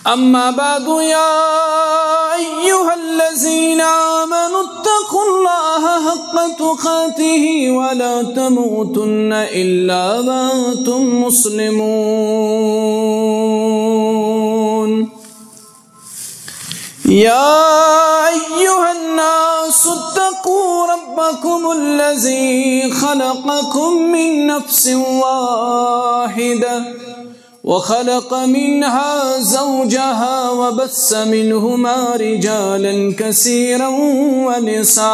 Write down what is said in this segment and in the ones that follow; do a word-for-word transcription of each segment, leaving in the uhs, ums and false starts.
أما بعد، يا أيها الذين آمنوا اتقوا الله حق تقاته ولا تموتن إلا وأنتم مسلمون. يا أيها الناس اتقوا ربكم الذي خلقكم من نفس واحدة وخلق منها زوجها وبث منهما رجالا كثيرا ونساء،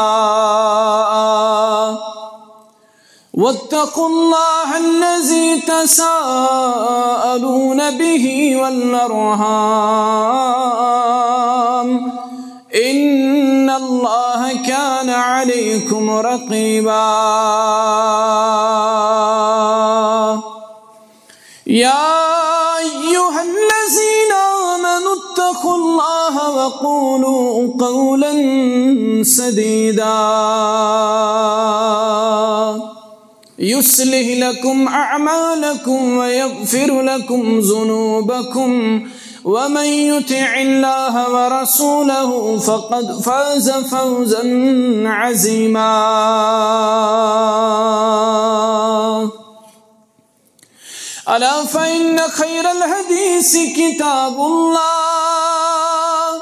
واتقوا الله الذي تساءلون به والأرحام، إن الله كان عليكم رقيبا. يا أيها الذين آمنوا اتقوا الله وقولوا قولا سديدا يصلح لكم أعمالكم ويغفر لكم ذنوبكم، ومن يطع الله ورسوله فقد فاز فوزا عظيما. ألا فإن خير الحديث كتاب الله،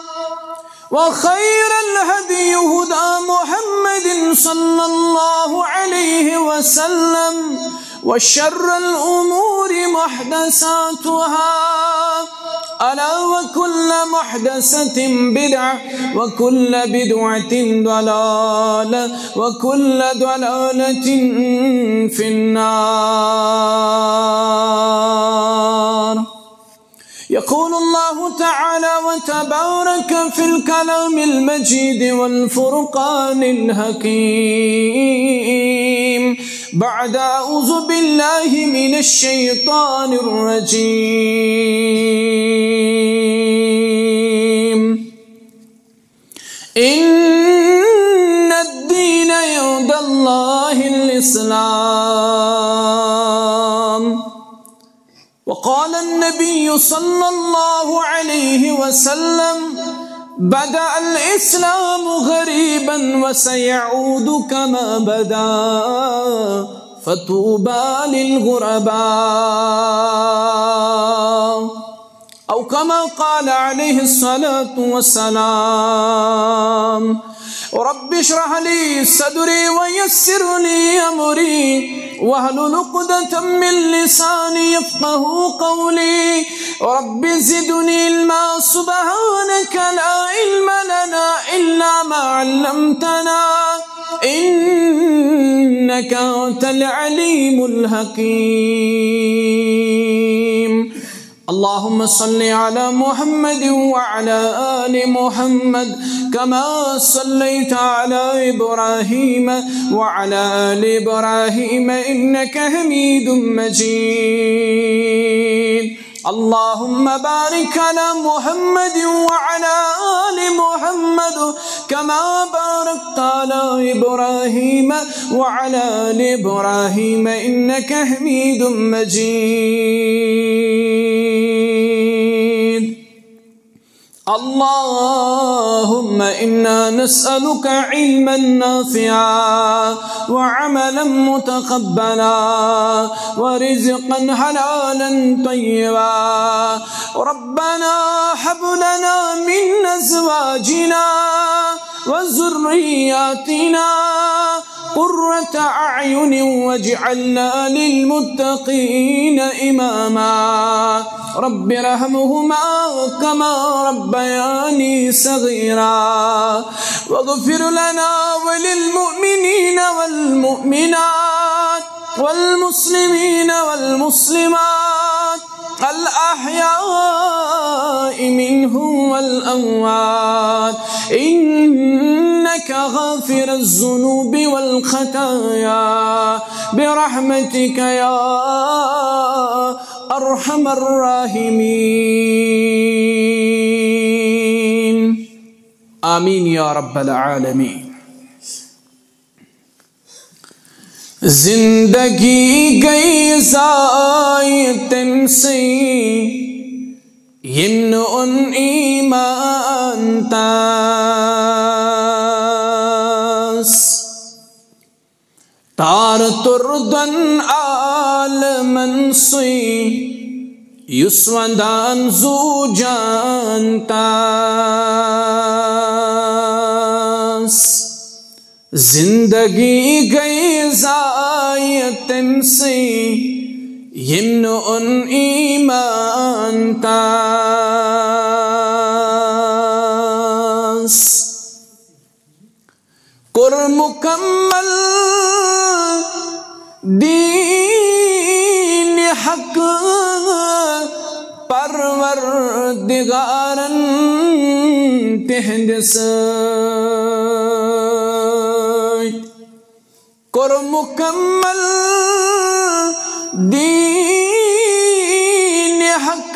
وخير الهدي هدى محمد صلى الله عليه وسلم، وشر الأمور محدثاتها، ألا وكل محدثة بدعة، وكل بدعة ضلالة، وكل ضلالة في النار. يقول الله تعالى وتبارك في الكلام المجيد والفرقان الحكيم بعد أعوذ بالله من الشيطان الرجيم. إن الدين عند الله الإسلام. وقال النبي صلى الله عليه وسلم: بدأ الإسلام غريبا وسيعود كما بدأ، فطوبى للغرباء. أو كما قال عليه الصلاة والسلام. رب اشرح لي صدري ويسر لي أمري واحلل عقدة من لساني يفقه قولي. رب زدني علما، سبحانك لا علم لنا إلا ما علمتنا، إنك أنت العليم الحكيم. اللهم صل على محمد وعلى آل محمد كما صليت على إبراهيم وعلى آل إبراهيم إنك حميد مجيد. اللهم بارك على محمد وعلى آل محمد كما باركت على إبراهيم وعلى آل إبراهيم إنك حميد مجيد. اللهم إنا نسألك علما نافعا وعملا متقبلا ورزقا حلالا طيبا. ربنا هب لنا من أزواجنا وذرياتنا قرة أعين واجعلنا للمتقين إماما. رب ارحمهما كما ربياني صغيرا. واغفر لنا وللمؤمنين والمؤمنات والمسلمين والمسلمات الأحياء منهم والأموات إنك غافر الذنوب والخطايا برحمتك يا أرحم الراحمين. آمين يا رب العالمين. زندگی گئی ضائع تم سے، ییٚمۍ نہٕ اوٚن ایمان تس۔ تار توٚر دۄن عالمن سُے، یُس ونٛدان زُو جان تس۔ زندگی گٔے ضایع تٔمۍ سٕے، ییٚمۍ نہٕ اوٚن ایمان تس۔ کوٚر مُکمل دیٖنِ حق پروردگارن تِہنٛدِ سۭتۍ۔ کوٚر مُکمل دیٖنِ حق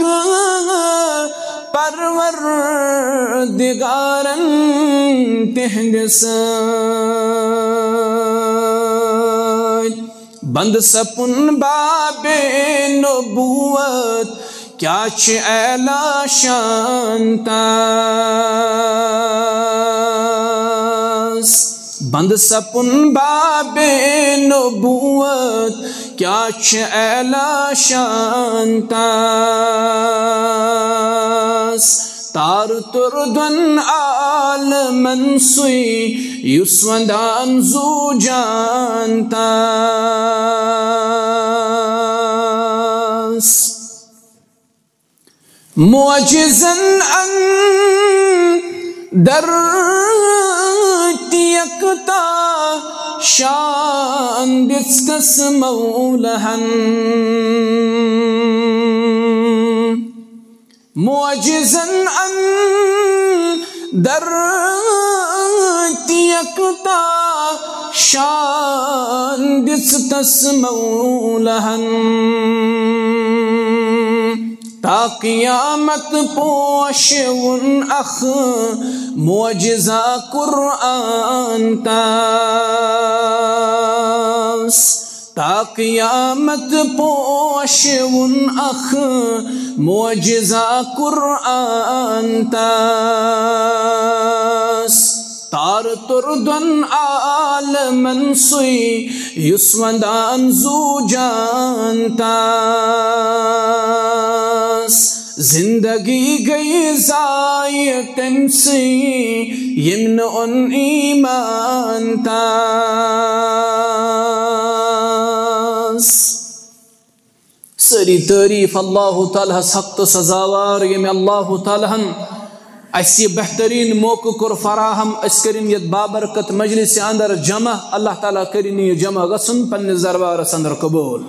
پروردگارن تِہنٛدِ سۭتۍ۔ بند سپُن بابِ نبوت، کیٛاہ چھِ اعلیٰ شان تس۔ بند سپُن بابِ نبوت، کیٛاہ چھِ اعلیٰ شان تس۔ تار توٚر دۄن عالمن سُے، یُس ونٛدان زُو جان تس۔ معجزن اندر تہِ یکتا شان دِژ تس مولہن۔ معجزن اندر تہِ یکتا شان دِژ تس مولہن۔ تا قیامت پوشوُن اکھ معجزہ قرآن تس۔ تا قیامت پوشوُن اکھ معجزہ قرآن تس۔ تار توٚر دۄن عالمن سُے، یُس ونٛدان زُو جان تس۔ زندگی گٔے ضایع تٔمۍ سٕے، ییٚمۍ نہٕ اوٚن ایمان تس۔ سٲری تعریٖف اللہ تعالیٰ ہس حق تہٕ سزاوار، ییٚمۍ اللہ تعالیٰ ہن اسہِ یہِ بہتریٖن موقعہٕ کوٚر فراہم، أسۍ کٔرِن یتھ بابرکت مجلسہِ اندر جمع۔ اللہ تعالیٰ کٔرِن یہِ جمع گژھُن پننِس دربارس اندر قبول۔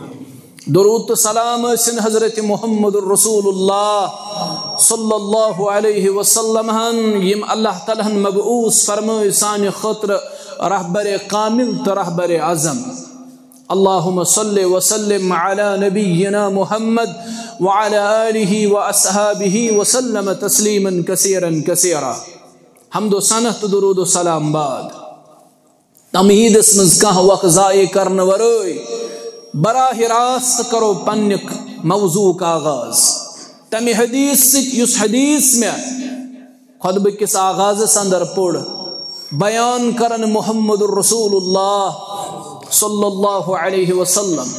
درود تہٕ سلام ٲسِن حضرت محمد رسول اللہ صلی اللہ علیہ وسلم ہن، یِم اللہ تعالیٰ ہن مبعوث فرمٲے سانہِ خٲطرٕ رہبر کامل تہٕ رہبر اعظم۔ اللهم صل وسلم على نبينا محمد وعلى آله وأصحابه وسلم تسليما كثيرا كثيرا۔ حمد و ثنا تہٕ درود و سلام بعد، تمہیدس منٛز کانٛہہ وق ضایع کرنہٕ ورٲے براہ راست کرو پننہِ موضوعُک آغاز تمہِ حدیث سۭتۍ، یُس حدیث مےٚ خطبہٕ کِس آغازس اندر پوٚر، بیان کرن محمد رسول اللہ صلی اللہ علیہ وسلم،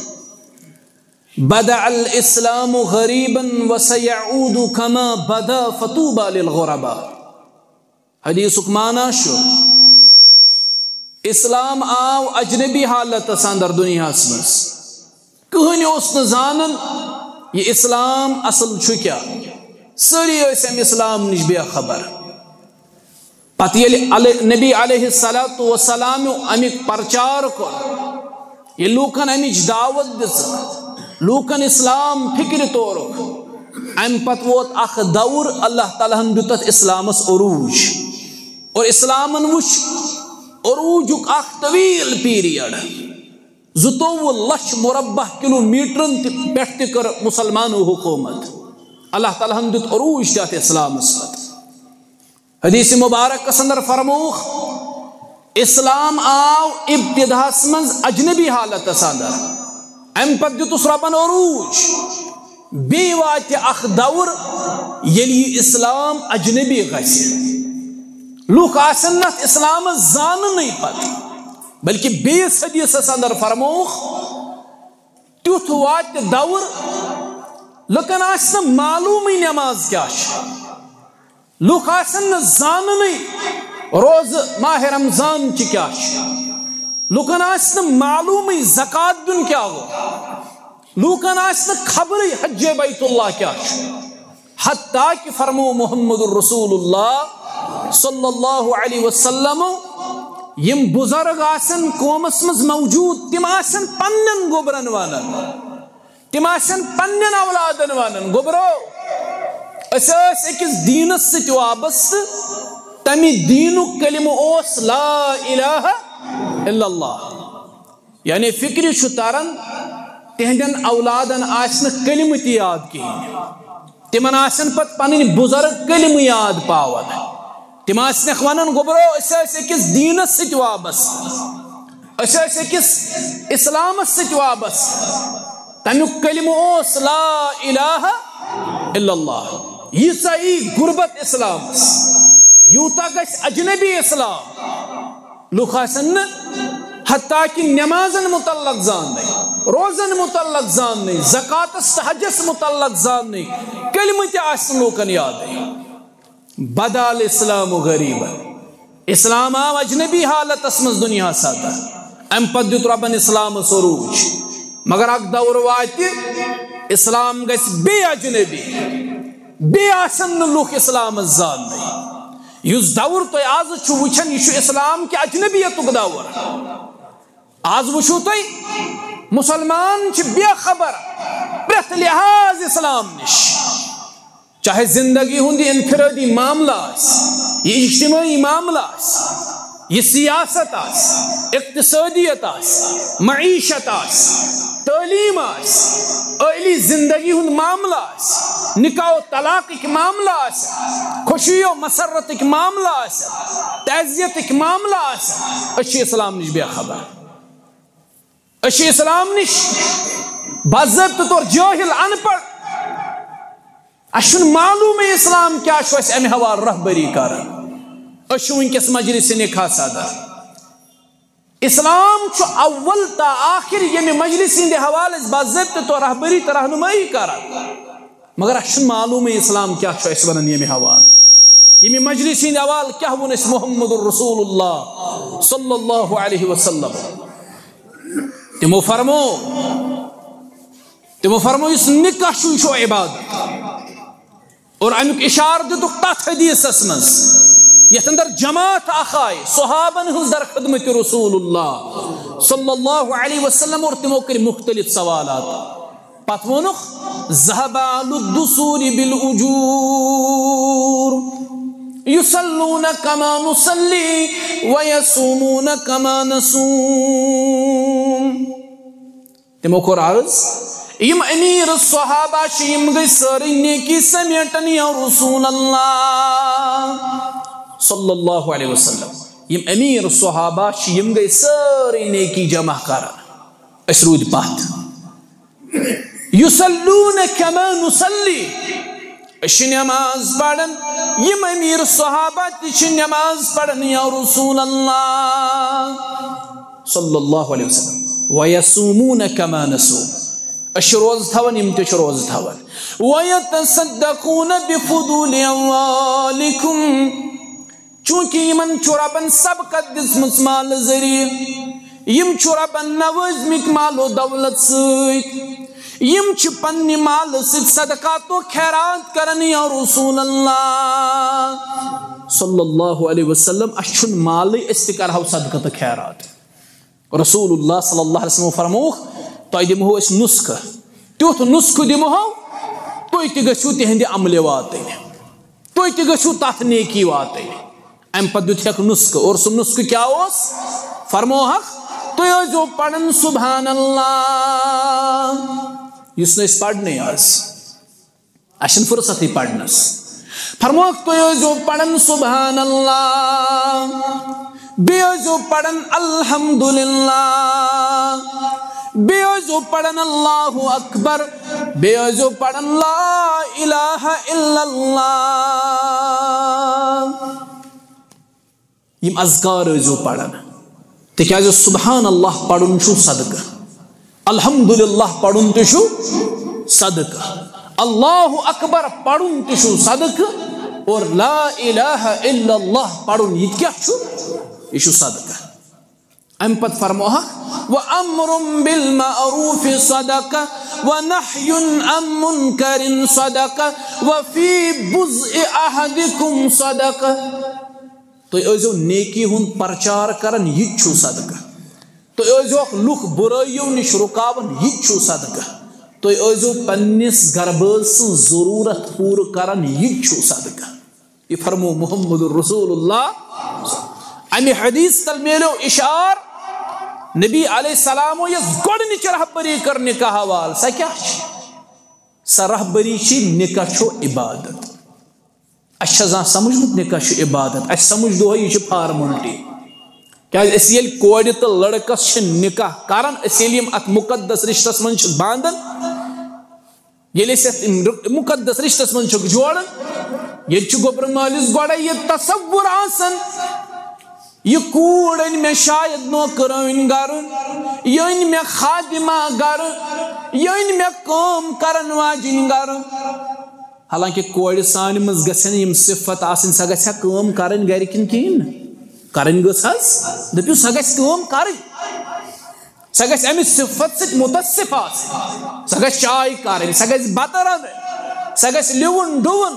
بدأ الإسلام غريبا وسيعود كما بدأ فطوبى للغرباء۔ حدیثُک معنی چھُ، اسلام آو اجنبی حالتس اندر دنیاہس منٛز۔ کٕہٕنۍ اوس نہٕ زانان یہِ اسلام اصل چھُ کیٛاہ۔ سٲری ٲسۍ امہِ اسلام نِش بے خبر۔ پتہٕ ییٚلہِ علی-، نبی علیہ الصلوۃ والسلام امیُک پرچار کوٚر، ییٚلہِ لوٗکن امِچ دعوت دِژ، لوٗکن اسلام فکرِ تورُکھ، امہِ پتہٕ ووت اکھ دور، اللہ تعالیٰ ہن دیُت تتھ اسلامس عروج۔ اور اسلامن وُچھ عروجُک اکھ طویل پیریڈ، زٕتووُہ لچھ مربع کلومیٹرن تہِ پٮ۪ٹھ تہِ کٔر مسلمانو حکومت۔ اللہ تعالیٰ ہن دیُت عروج تہِ اتھ اسلامس پتہٕ۔ حدیث مبارکس اندر فرمووُکھ، اسلام آو ابتداہس منٛز اجنبی حالتس اندر، امہِ پتہٕ دیُتُس رۄبن عروج۔ بیٚیہِ واتہِ اکھ دور، ییٚلہِ یہِ اسلام اجنبی گژھِ۔ لُکھ آسن نہٕ اتھ اسلامس زاننٕے پتہٕ، بلکہِ بیٚیِس حدیثس اندر فرمووُکھ، تیُتھ واتہِ دور، لُکن آسہِ نہٕ معلومٕے نماز کیٛاہ چھِ۔ لُکھ آسن نہٕ زاننٕے روزٕ ماہ رمضان چھِ کیٛاہ چھِ۔ لُکن آسہِ نہٕ معلومٕے زکوٰۃ دیُن کیٛاہ گوٚو۔ لوٗکن آسہِ نہٕ خبرٕے حج بیت اللہ کیٛاہ چھُ۔ حتیٰ کہ فرمو محمد رسول اللہ صلی اللہ علیہ وسلم، یِم بُزرگ آسن قومس منٛز موجود، تِم آسن پننٮ۪ن گوٚبرن ونان، تِم آسن پننٮ۪ن اولادن ونان، گوٚبرو، أسۍ ٲسۍ أکِس دیٖنس سۭتۍ وابستہٕ، تمہِ دیٖنُک کلمہٕ اوس لا الہ الا اللہ۔ یعنی فکرِ چھُ تران، تِہنٛدٮ۪ن اولادن آسہِ نہٕ کلمہٕ تہِ یاد کِہیٖنۍ۔ تِمن آسن پتہٕ پنٕنۍ بُزرگ کلمہٕ یاد پاوان۔ تِم آسنکھ ونان، گوٚبرو، أسۍ ٲسۍ أکِس دیٖنس سۭتۍ وابستہٕ، أسۍ ٲسۍ أکِس اسلامس سۭتۍ وابستہٕ، تمیُک کلمہٕ اوس لا الہ الا اللہ۔ ییٖژاہ یی غربت اسلامس، یوٗتاہ گژھِ اجنبی اسلام۔ لُکھ آسن نہٕ حتیٰ کہ نمازن متعلق زاننٕے، روزن متعلق زاننٕے، زکوٰتس تہٕ حجس متعلق زاننٕے، کلمہٕ تہِ آسہِ نہٕ لوٗکن یادٕے۔ بدا الاسلام غریبا، اسلام آو اجنبی حالتس منٛز دُنیاہس اندر، امہِ پتہٕ دیُت رۄبن اسلامس عروج۔ مگر اکھ دور واتہِ، اسلام گژھِ بیٚیہِ اجنبی، بیٚیہِ آسن نہٕ لُکھ اسلامس زاننٕے۔ یُس دور تُہۍ آز چھِو وٕچھان، یہِ چھُ اسلام کہِ اجنبیتُک دور۔ آز وٕچھِو تُہۍ، مُسلمان چھِ بے خبر پرٛٮ۪تھ لحاظ اسلام نِش، چاہے زندگی ہُنٛد یہِ انفرٲدی معاملہٕ آسہِ، یہِ اجتمٲعی معاملہٕ آسہِ، یہِ سیاست آسہِ، اقتصٲدیت آسہِ، معیشت آسہِ، تعلیٖم آسہِ، عٲلی زندگی ہُنٛد معاملہٕ آسہِ، نکاح و طلاقٕکۍ معاملہٕ آسہِ، خوشی و مسرتٕکۍ معاملہٕ آسہِ، تعزیتٕکۍ معاملہٕ آسہِ، أسۍ چھِ اسلام نِش بے خبر۔ أسۍ چھِ اسلام نِش باضٲبطہٕ طور جٲہِل، ان پڑھ۔ اَسہِ چھُنہٕ معلومٕے اسلام کیٛاہ چھُ اَسہِ اَمہِ حوالہٕ رہبری کران۔ أسۍ چھِ وٕنکیٚس مجلس نکاح صدر۔ اسلام چھُ اول تا آخر ییٚمہِ مجلس ہٕنٛدِ حوالہٕ أسۍ باضٲبطہٕ طور رہبری تہٕ رہنمٲیی کران۔ مگر اَسہِ چھُنہٕ معلومٕے اسلام کیٛاہ چھُ اَسہِ ونان ییٚمہِ حوالہٕ۔ ییٚمہِ مجلس ہٕنٛدِ حوالہٕ کیٛاہ ووٚن اَسہِ محمد رسول اللہ صلی اللہ علیہ وسلم۔ تِمو فرمو، تِمو فرمو، یُس نکاح چھُ، یہِ چھُ عبادت۔ اور اَمیُک اِشارٕ دِتُکھ تَتھ حدیثس منٛز، یَتھ اندر جماعت اکھ آیہِ، صحابن ہٕنٛز در خدمت رسول اللہ صلی اللہ علیہ وسلم، اور تِمو کٔرۍ مختلف سوالات۔ پتہٕ ووٚنُکھ، ذهب أهل الدثور بالأجور، يصلون كما نصلي، ويصومون كما نصوم۔ تِمو کوٚر عرض، یِم امیر صحابہ چھِ، یِم گٔے سٲرٕے نیکی سمیٹن یا رسول اللہ صلی اللہ علیہ وسلم۔ یِم امیر صحابہ چھِ، یِم گٔے سٲرٕے نیکی جمع کران۔ أسۍ روٗدۍ پتھ۔ يصلون كما نصلي، أسۍ چھِ نماز پران، یِم امیر صحابہ تہِ چھِ نماز پران یا رسول اللہ صلی اللہ علیہ وسلم۔ ويصومون كما نصوم، أسۍ چھِ روزٕ تھاوان، یِم تہِ چھِ روزٕ تھاوان۔ ويتصدقون بفضول أموالهم، چونکہ یِمن چھُ رۄبن سبقت دِژمٕژ مالہٕ ذٔریعہٕ، یِم چھِ رۄبن نوٲزمٕتۍ مال و دولت سۭتۍ، یِم چھِ پننہِ مالہٕ سۭتۍ صدقات و خیرات کران یا رسول اللہ صلی اللہ علیہ وسلم۔ اَسہِ چھُنہٕ مالٕے، أسۍ تہِ کرہو صدقہٕ تہٕ خیرات۔ رسول اللہ صلی اللہ علیہ وسلم فرمووُکھ، تۄہہِ دِمہو أسۍ نُسخہٕ، تیُتھ نُسخہٕ دِمہو، تُہۍ تہِ گٔژھِو تِہنٛدِ عملہِ واتٕنۍ، تُہۍ تہِ گٔژھِو تتھ نیکی واتٕنۍ۔ امہِ پتہٕ دیُت ہیٚکھ نُسخہٕ، اور سُہ نُسخہٕ کیٛاہ اوس؟ فرمووہکھ، تُہۍ ٲسۍزیو پران سبحان اللہ، یُس نہٕ أسۍ پرنٕے آز۔ اَسہِ چھَنہٕ فرصتٕے پرنَس۔ فرمووُکھ، تُہۍ ٲسۍزیو پران سبحان اللہ، بیٚیہِ ٲسۍزیو پران الحمدللہ، بیٚیہِ ٲسۍزیو پران اللہ اکبر، بیٚیہِ ٲسۍزیو پران لا الہ الا اللہ۔ یِم اذکار ٲسۍزیو پران، تِکیازِ سبحان اللہ پرُن چھُ صدقہٕ، الحمدللہ پرُن تہِ چھُ صدقہٕ، اللہ اکبر پرُن تہِ چھُ صدقہٕ، اور لا الہ الا اللہ پرُن یہِ تہِ کیٛاہ چھُ؟ یہِ چھُ صدقہٕ۔ امہِ پتہٕ فرموہکھ، وَأَمْرٌ بِالْمَعْرُوفِ صَدَقَةٌ وَنَهْيٌ عَنْ مُنْكَرٍ صَدَقَةٌ وَفِي بُضْعِ أَحَدِكُمْ صَدَقَةٌ۔ تُہۍ ٲسۍزیو نیکی ہُنٛد پرچار کران، یہِ تہِ چھُو صدقہٕ۔ تُہۍ ٲسۍزیوکھ لُکھ بُرٲیِو نِش رُکاوان، یہِ تہِ چھُو صدقہٕ۔ تُہۍ ٲسۍزیو پننِس گرٕ بٲژ سٕنٛز ضروٗرت پوٗرٕ کران، یہِ تہِ چھُو صدقہٕ۔ یہِ فرمو محمد رسول اللہ۔ امہِ حدیث تل میلیو اشار، نبی علیہ السلامو یۄس گۄڈنِچ رہبری کٔر نکاح حوالہٕ، سۄ کیٛاہ چھِ؟ سۄ رہبری چھِ، نکاح چھُ عبادت۔ اَسہِ چھا زانٛہہ سمجھمُت نکاح چھُ عبادت؟ اَسہِ سمجھ دۄہے یہِ چھِ فارملٹی۔ کیٛازِ أسۍ ییٚلہِ کورِ تہٕ لڑکس چھِ نکاح کران، أسۍ ییٚلہِ یِم اتھ مقدس رشتس منٛز چھِ باندان، ییٚلہِ أسۍ یتھ مقدس رشتس منٛز چھِکھ جوڑان، ییٚتہِ چھُ گوٚبرٕ مٲلِس گۄڈے یہِ تصور آسان، یہِ کوٗر أنۍ مےٚ شاید نوکرٲنۍ گرٕ، یہِ أنۍ مےٚ خادمہ گرٕ، یہِ أنۍ مےٚ کٲم کرن واجِنۍ گرٕ۔ حالانکہ کورِ سانہِ منٛز گژھن یِم صفت آسٕنۍ، سۄ گژھِ ہا کٲم کرٕنۍ گرِ کِنہٕ کِہیٖنۍ نہٕ؟ کرٕنۍ گٔژھ حظ، دٔپِو سۄ گژھِ کٲم کرٕنۍ۔ سۄ گژھِ اَمہِ صفت سۭتۍ مُتصف آسٕنۍ۔ سۄ گژھِ چاے کَرٕنۍ، سۄ گژھِ بَتہٕ رَنٕنۍ، سۄ گژھِ لِوُن ڈُوُن۔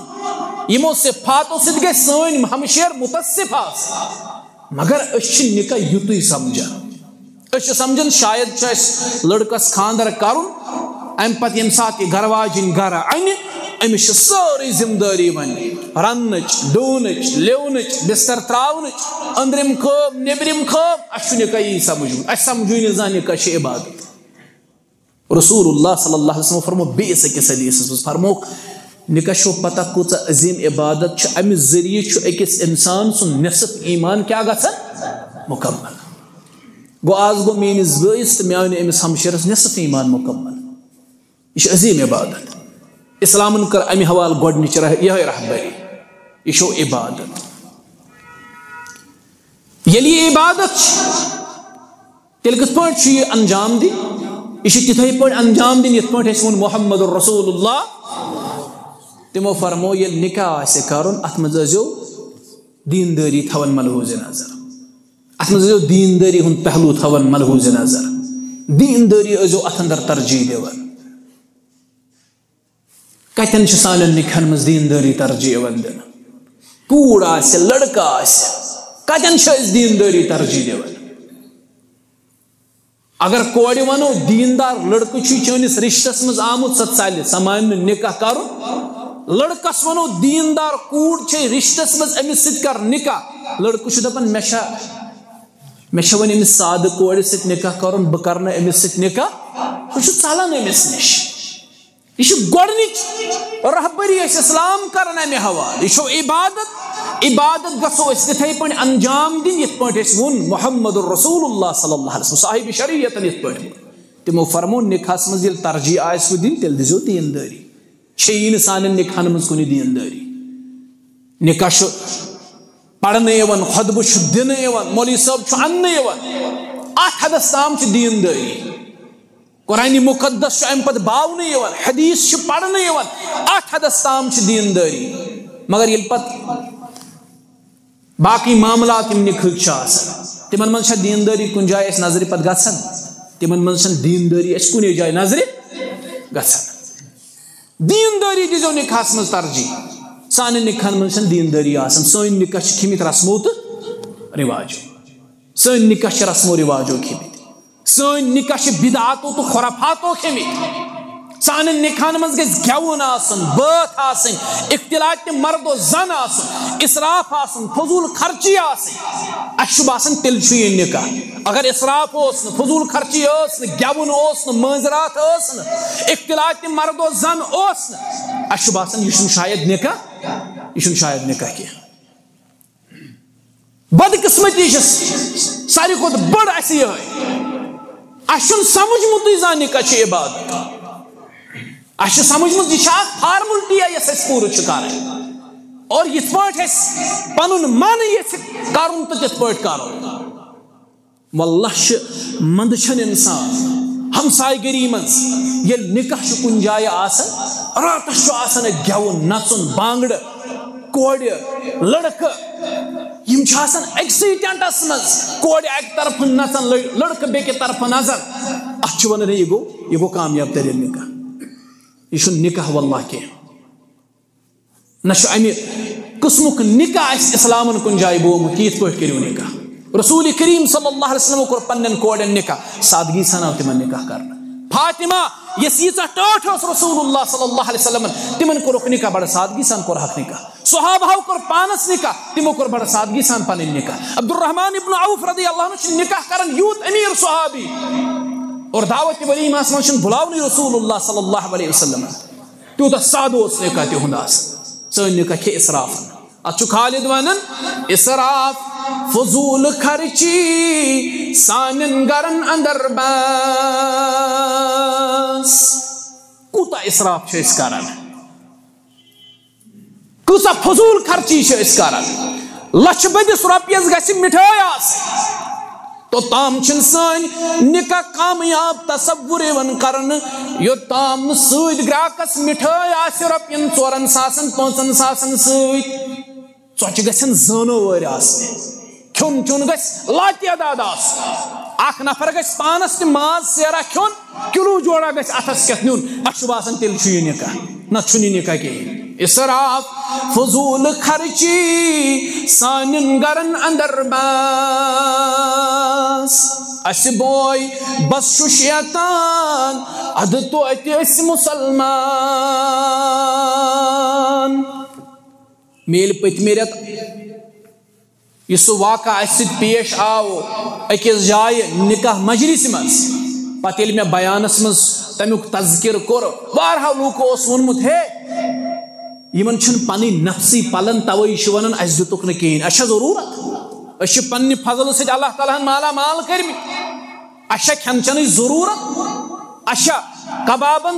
یِمو صفاتو سۭتۍ گژھِ سٲنۍ ہمشیر مُتصف آسٕنۍ۔ مگر أسۍ چھِ نکاح یُتُے سمجھان۔ أسۍ چھِ سمجھان شاید چھُ اَسہِ لٔڑکَس خانٛدر کَرُن، اَمہِ پَتہٕ ییٚمہِ ساتہٕ یہِ گَرٕ واجِنۍ گَرٕ اَنہِ، أمِس چھِ سٲرٕے ذمہٕ دٲری وۄنۍ۔ رننٕچ، ڈُونٕچ، لِونٕچ، بستر ترٛاونٕچ، أنٛدرِم کٲم، نیٚبرِم کٲم، اَسہِ چھُ نکاح یی سمجھُن۔ اَسہِ سمجھُے نہٕ زانٛہہ نکاح چھِ عبادت۔ رسول اللہ صلی اللہ علیہ وسلم فرمو بیٚیِس أکِس حدیثس منٛز فرموکھ، نکاح چھو پتہ کۭژاہ عظیٖم عبادت چھِ، اَمہِ ذٔریعہٕ چھُ أکِس اِنسان سُنٛد نصف ایمان کیٛاہ گژھان؟ مکمل۔ گوٚو آز گوٚو میٲنِس بٲیِس تہٕ میانہِ أمِس ہمشیرس نصف ایمان مکمل۔ یہِ چھِ عظیٖم عبادت۔ اِسلامن کٔر اَمہِ حوالہٕ گۄڈٕنِچ رہ-، یِہوٚے رہبری۔ یہِ چھو عبادت۔ ییٚلہِ یہِ عبادت چھِ، تیٚلہِ کِتھ پٲٹھۍ چھُ یہِ انجام دِنۍ؟ یہِ چھُ تِتھَے پٲٹھۍ انجام دِنۍ، یِتھ پٲٹھۍ اَسہِ ووٚن محمد رسول اللہ۔ تِمو فرمو، ییٚلہِ نکاح آسہِ کَرُن، اَتھ منٛز ٲسۍزیو دیٖندٲری تھاوان ملحوظ نظر۔ اَتھ منٛز ٲسۍزیو دیٖندٲری ہُنٛد پہلو تھاوان ملحوظ نظر۔ دیٖندٲری ٲسۍزیو اَتھ اندر ترجیح دِوان۔ کتٮ۪ن چھِ سانٮ۪ن نِکاحن منٛز دیٖندٲری ترجیح یِوان دِنہٕ؟ کوٗر آسہِ، لڑکہٕ آسہِ، کتٮ۪ن چھِ أسۍ دیٖندٲری ترجیح دِوان؟ اگر کورِ ونو، دیٖندار لڑکہٕ چھُے چٲنِس رشتس منٛز آمُت، سۄ ژلہِ، سۄ مانہِ نہٕ نِکاح کرُن۔ لڑکس ونو، دیٖندار کوٗر چھے رشتس منٛز، أمِس سۭتۍ کر نِکاح۔ لڑکہٕ چھُ دپان، مےٚ چھا، مےٚ چھا وۄنۍ أمِس سادٕ کورِ سۭتۍ نِکاح کرُن، بہٕ کرٕ نہٕ أمِس سۭتۍ نِکاح۔ سُہ چھُ ژلان أمِس نِش۔ یہِ چھِ گۄڈٕنِچ رہبری اَسہِ اِسلام کران اَمہِ حوالہٕ۔ یہِ چھو عبادت۔ عبادت گژھو أسۍ تِتھَے پٲٹھۍ انجام دِنۍ، یِتھ پٲٹھۍ اَسہِ ووٚن محمد رسول اللہ صلی اللہ علیہ وسلم، صاحب شریعتن یِتھ پٲٹھۍ ووٚن۔ تِمو فرموو، نِکاحس منٛز ییٚلہِ ترجیح آسِوٕ دِنۍ، تیٚلہِ دِزیو دیٖندٲری۔ چھے یی نہٕ سانٮ۪ن نِکاحن منٛز کُنہِ دیٖندٲری۔ نِکاح چھُ پرنہٕ یِوان، خطبہٕ چھُ دِنہٕ یِوان، مولوی صٲب چھُ اننہٕ یِوان۔ اتھ حدس تام چھِ دیٖندٲری۔ قرآن مقدس چھُ اَمہِ پتہٕ باونہٕ یِوان، حدیث چھِ پرنہٕ یِوان، اتھ حدس تام چھِ دیٖندٲری۔ مگر ییٚلہِ پتہٕ باقٕے معاملات یِم نِکاحٕکۍ چھِ آسان، تِمن منٛز چھےٚ دیٖندٲری کُنہِ جایہِ اَسہِ نظرِ پتہٕ گژھان؟ تِمن منٛز چھَنہٕ دیٖندٲری اَسہِ کُنے جایہِ نظرِ گژھان۔ دیٖندٲری دیٖزیو نِکاحس منٛز ترجیح۔ سانٮ۪ن نِکاحن منٛز چھَنہٕ دیٖندٲری آسان۔ سٲنۍ نِکاح چھِ کھیٚمٕتۍ رسمو تہٕ رِواجو۔ سٲنۍ نِکاح چھِ رسمو رِواجو کھیٚمٕتۍ۔ سٲنۍ نِکاح چھِ بدعاتو تہٕ خرافاتو کھیٚمٕتۍ۔ سانٮ۪ن نِکاحن منٛز گژھِ گٮ۪وُن آسُن، بٲتھ آسٕنۍ، اختلاط مرد و زن آسُن، اسراف آسُن، فضول خرچی آسٕنۍ۔ اَسہِ چھُ باسان، تیٚلہِ چھُ یہِ نِکاح۔ اگر اسراف اوس نہٕ، فضول خرچی ٲس نہٕ، گٮ۪وُن اوس نہٕ، مٲنٛزِ راتھ ٲس نہٕ، اختلاط مرد و زن اوس نہٕ، اَسہِ چھُ باسان، یہِ چھُنہٕ شاید نِکاح، یہِ چھُنہٕ شاید نِکاح کینٛہہ۔ بدقسمتی چھِ ساروی کھۄتہٕ بٔڑ اَسہِ یِہوٚے۔ اَسہِ چھُنہٕ سمجھمُتٕے زانٛہہ نکاح چھُ عبادت۔ اَسہِ چھُ سمجھمُت، یہِ چھِ اکھ فارملٹی، یۄس اَسہِ پوٗرٕ چھِ کرٕنۍ۔ اور یِتھ پٲٹھۍ اَسہِ پنُن من یژھِ کرُن تہٕ تِتھ پٲٹھۍ کرو۔ واللہ چھِ منٛدچھان انسان۔ ہمسایہِ گٔری منٛز ییٚلہِ نکاح چھُ کُنہِ جایہِ آسان، راتس چھُ آسان اَتہِ گٮ۪وُن، نژُن، بانگڑٕ، کورِ، لڑکہٕ، یِم چھِ آسان أکسٕے ٹینٹس منٛز، کورِ اکہِ طرفہٕ نژان، لٔ-، لڑکہٕ بیٚکہِ طرفہٕ نظر۔ اتھ چھِ ونان، ہے، یہِ گوٚو، یہِ گوٚو کامیاب ترین نکاح۔ یہِ چھُنہٕ نکاح واللہ کینٛہہ۔ نہ چھُ امہِ قٕسمُک نکاح اَسہِ اسلامن کُنہِ جایہِ بومُت، یِتھ پٲٹھۍ کٔرِو نکاح۔ رسول کریم صلی اللہ علیہ وسلم کوٚر پننٮ۪ن کورٮ۪ن نکاح، سادگی سان آو تِمن نکاح کرنہٕ۔ فاطمہ، یۄس ییٖژاہ ٹٲٹھ ٲس رسول اللہ صلی اللہ علیہ وسلمن، تِمن کوٚرُکھ نکاح، بڑٕ سادگی سان کوٚرہکھ نکاح۔ صحابہو کوٚر پانس نکاح، تِمو کوٚر بڑٕ سادگی سان پنٕنۍ نکاح۔ عبدالرحمان ابن عوف رضی اللہ عنہ چھُ نکاح کران، یوٗت امیر صحابی۔ اور دعوت ولیمہس منٛز چھُنہٕ بُلاونٕے رسول اللہ صلی اللہ علیہ وسلم۔ تیوٗتاہ سادٕ اوس نکاح تِہُنٛد آسان۔ سٲنۍ نکاح کھے اسرافن۔ اتھ چھُ خالد ونان، اسراف، فضول خرچی سانٮ۪ن گرن اندر بس۔ کوٗتاہ اسراف چھِ أسۍ کران؟ کۭژاہ فضول خرچی چھِ أسۍ کران؟ لچھِ بٔدِس رۄپیس گژھِ مِٹھٲے آسٕنۍ، توٚتام چھِنہٕ سٲنۍ نکاح کامیاب تصور یِوان کرنہٕ، یوٚتام نہٕ سۭتۍ گراکس مِٹھٲے آسہِ رۄپین ژورن ساسن، پانٛژن ساسن سۭتۍ۔ ژۄچہِ گژھن زٲنہٕ وٲرۍ آسٕنۍ، کھیوٚن چیوٚن گژھِ لاتعداد آسُن، اکھ نفر گژھِ پانس تہِ ماز سیرا کھیوٚن، کِلوٗ جوڑا گژھِ اتھس کٮ۪تھ نیُن۔ اسہِ چھُ باسان، تیٚلہِ چھُ یہِ نکاح۔ نہ، چھُنہٕ یہِ نکاح کِہیٖنۍ۔ اسراف، فضول خرچی سانٮ۪ن گرن اندر بس۔ اسہِ بوے بس چھُ شیطان، ادٕ توتہِ أسۍ مسلمان۔ مےٚ ییٚلہِ پٔتمہِ رٮ۪تہٕ یہِ سُہ واقعہ اَسہِ سۭتۍ پیش آو أکِس جایہِ نکاح مجلسہِ منٛز، پتہٕ ییٚلہِ مےٚ بیانس منٛز تَمیُک تذکر کوٚر، واریاہو لوٗکو اوس ووٚنمُت، ہے، یِمن چھُنہٕ پنٕنۍ نفسٕے پلان، توے چھِ ونان، اَسہِ دِتُکھ نہٕ کِہیٖنۍ، اَسہِ چھا ضروٗرت؟ أسۍ چھِ پننہِ فضلہٕ سۭتۍ اللہ تعالیٰ ہن مالا مال کٔرمٕتۍ، اَسہِ چھا کھٮ۪ن چٮ۪نٕچ ضروٗرت؟ اَسہِ چھا کبابن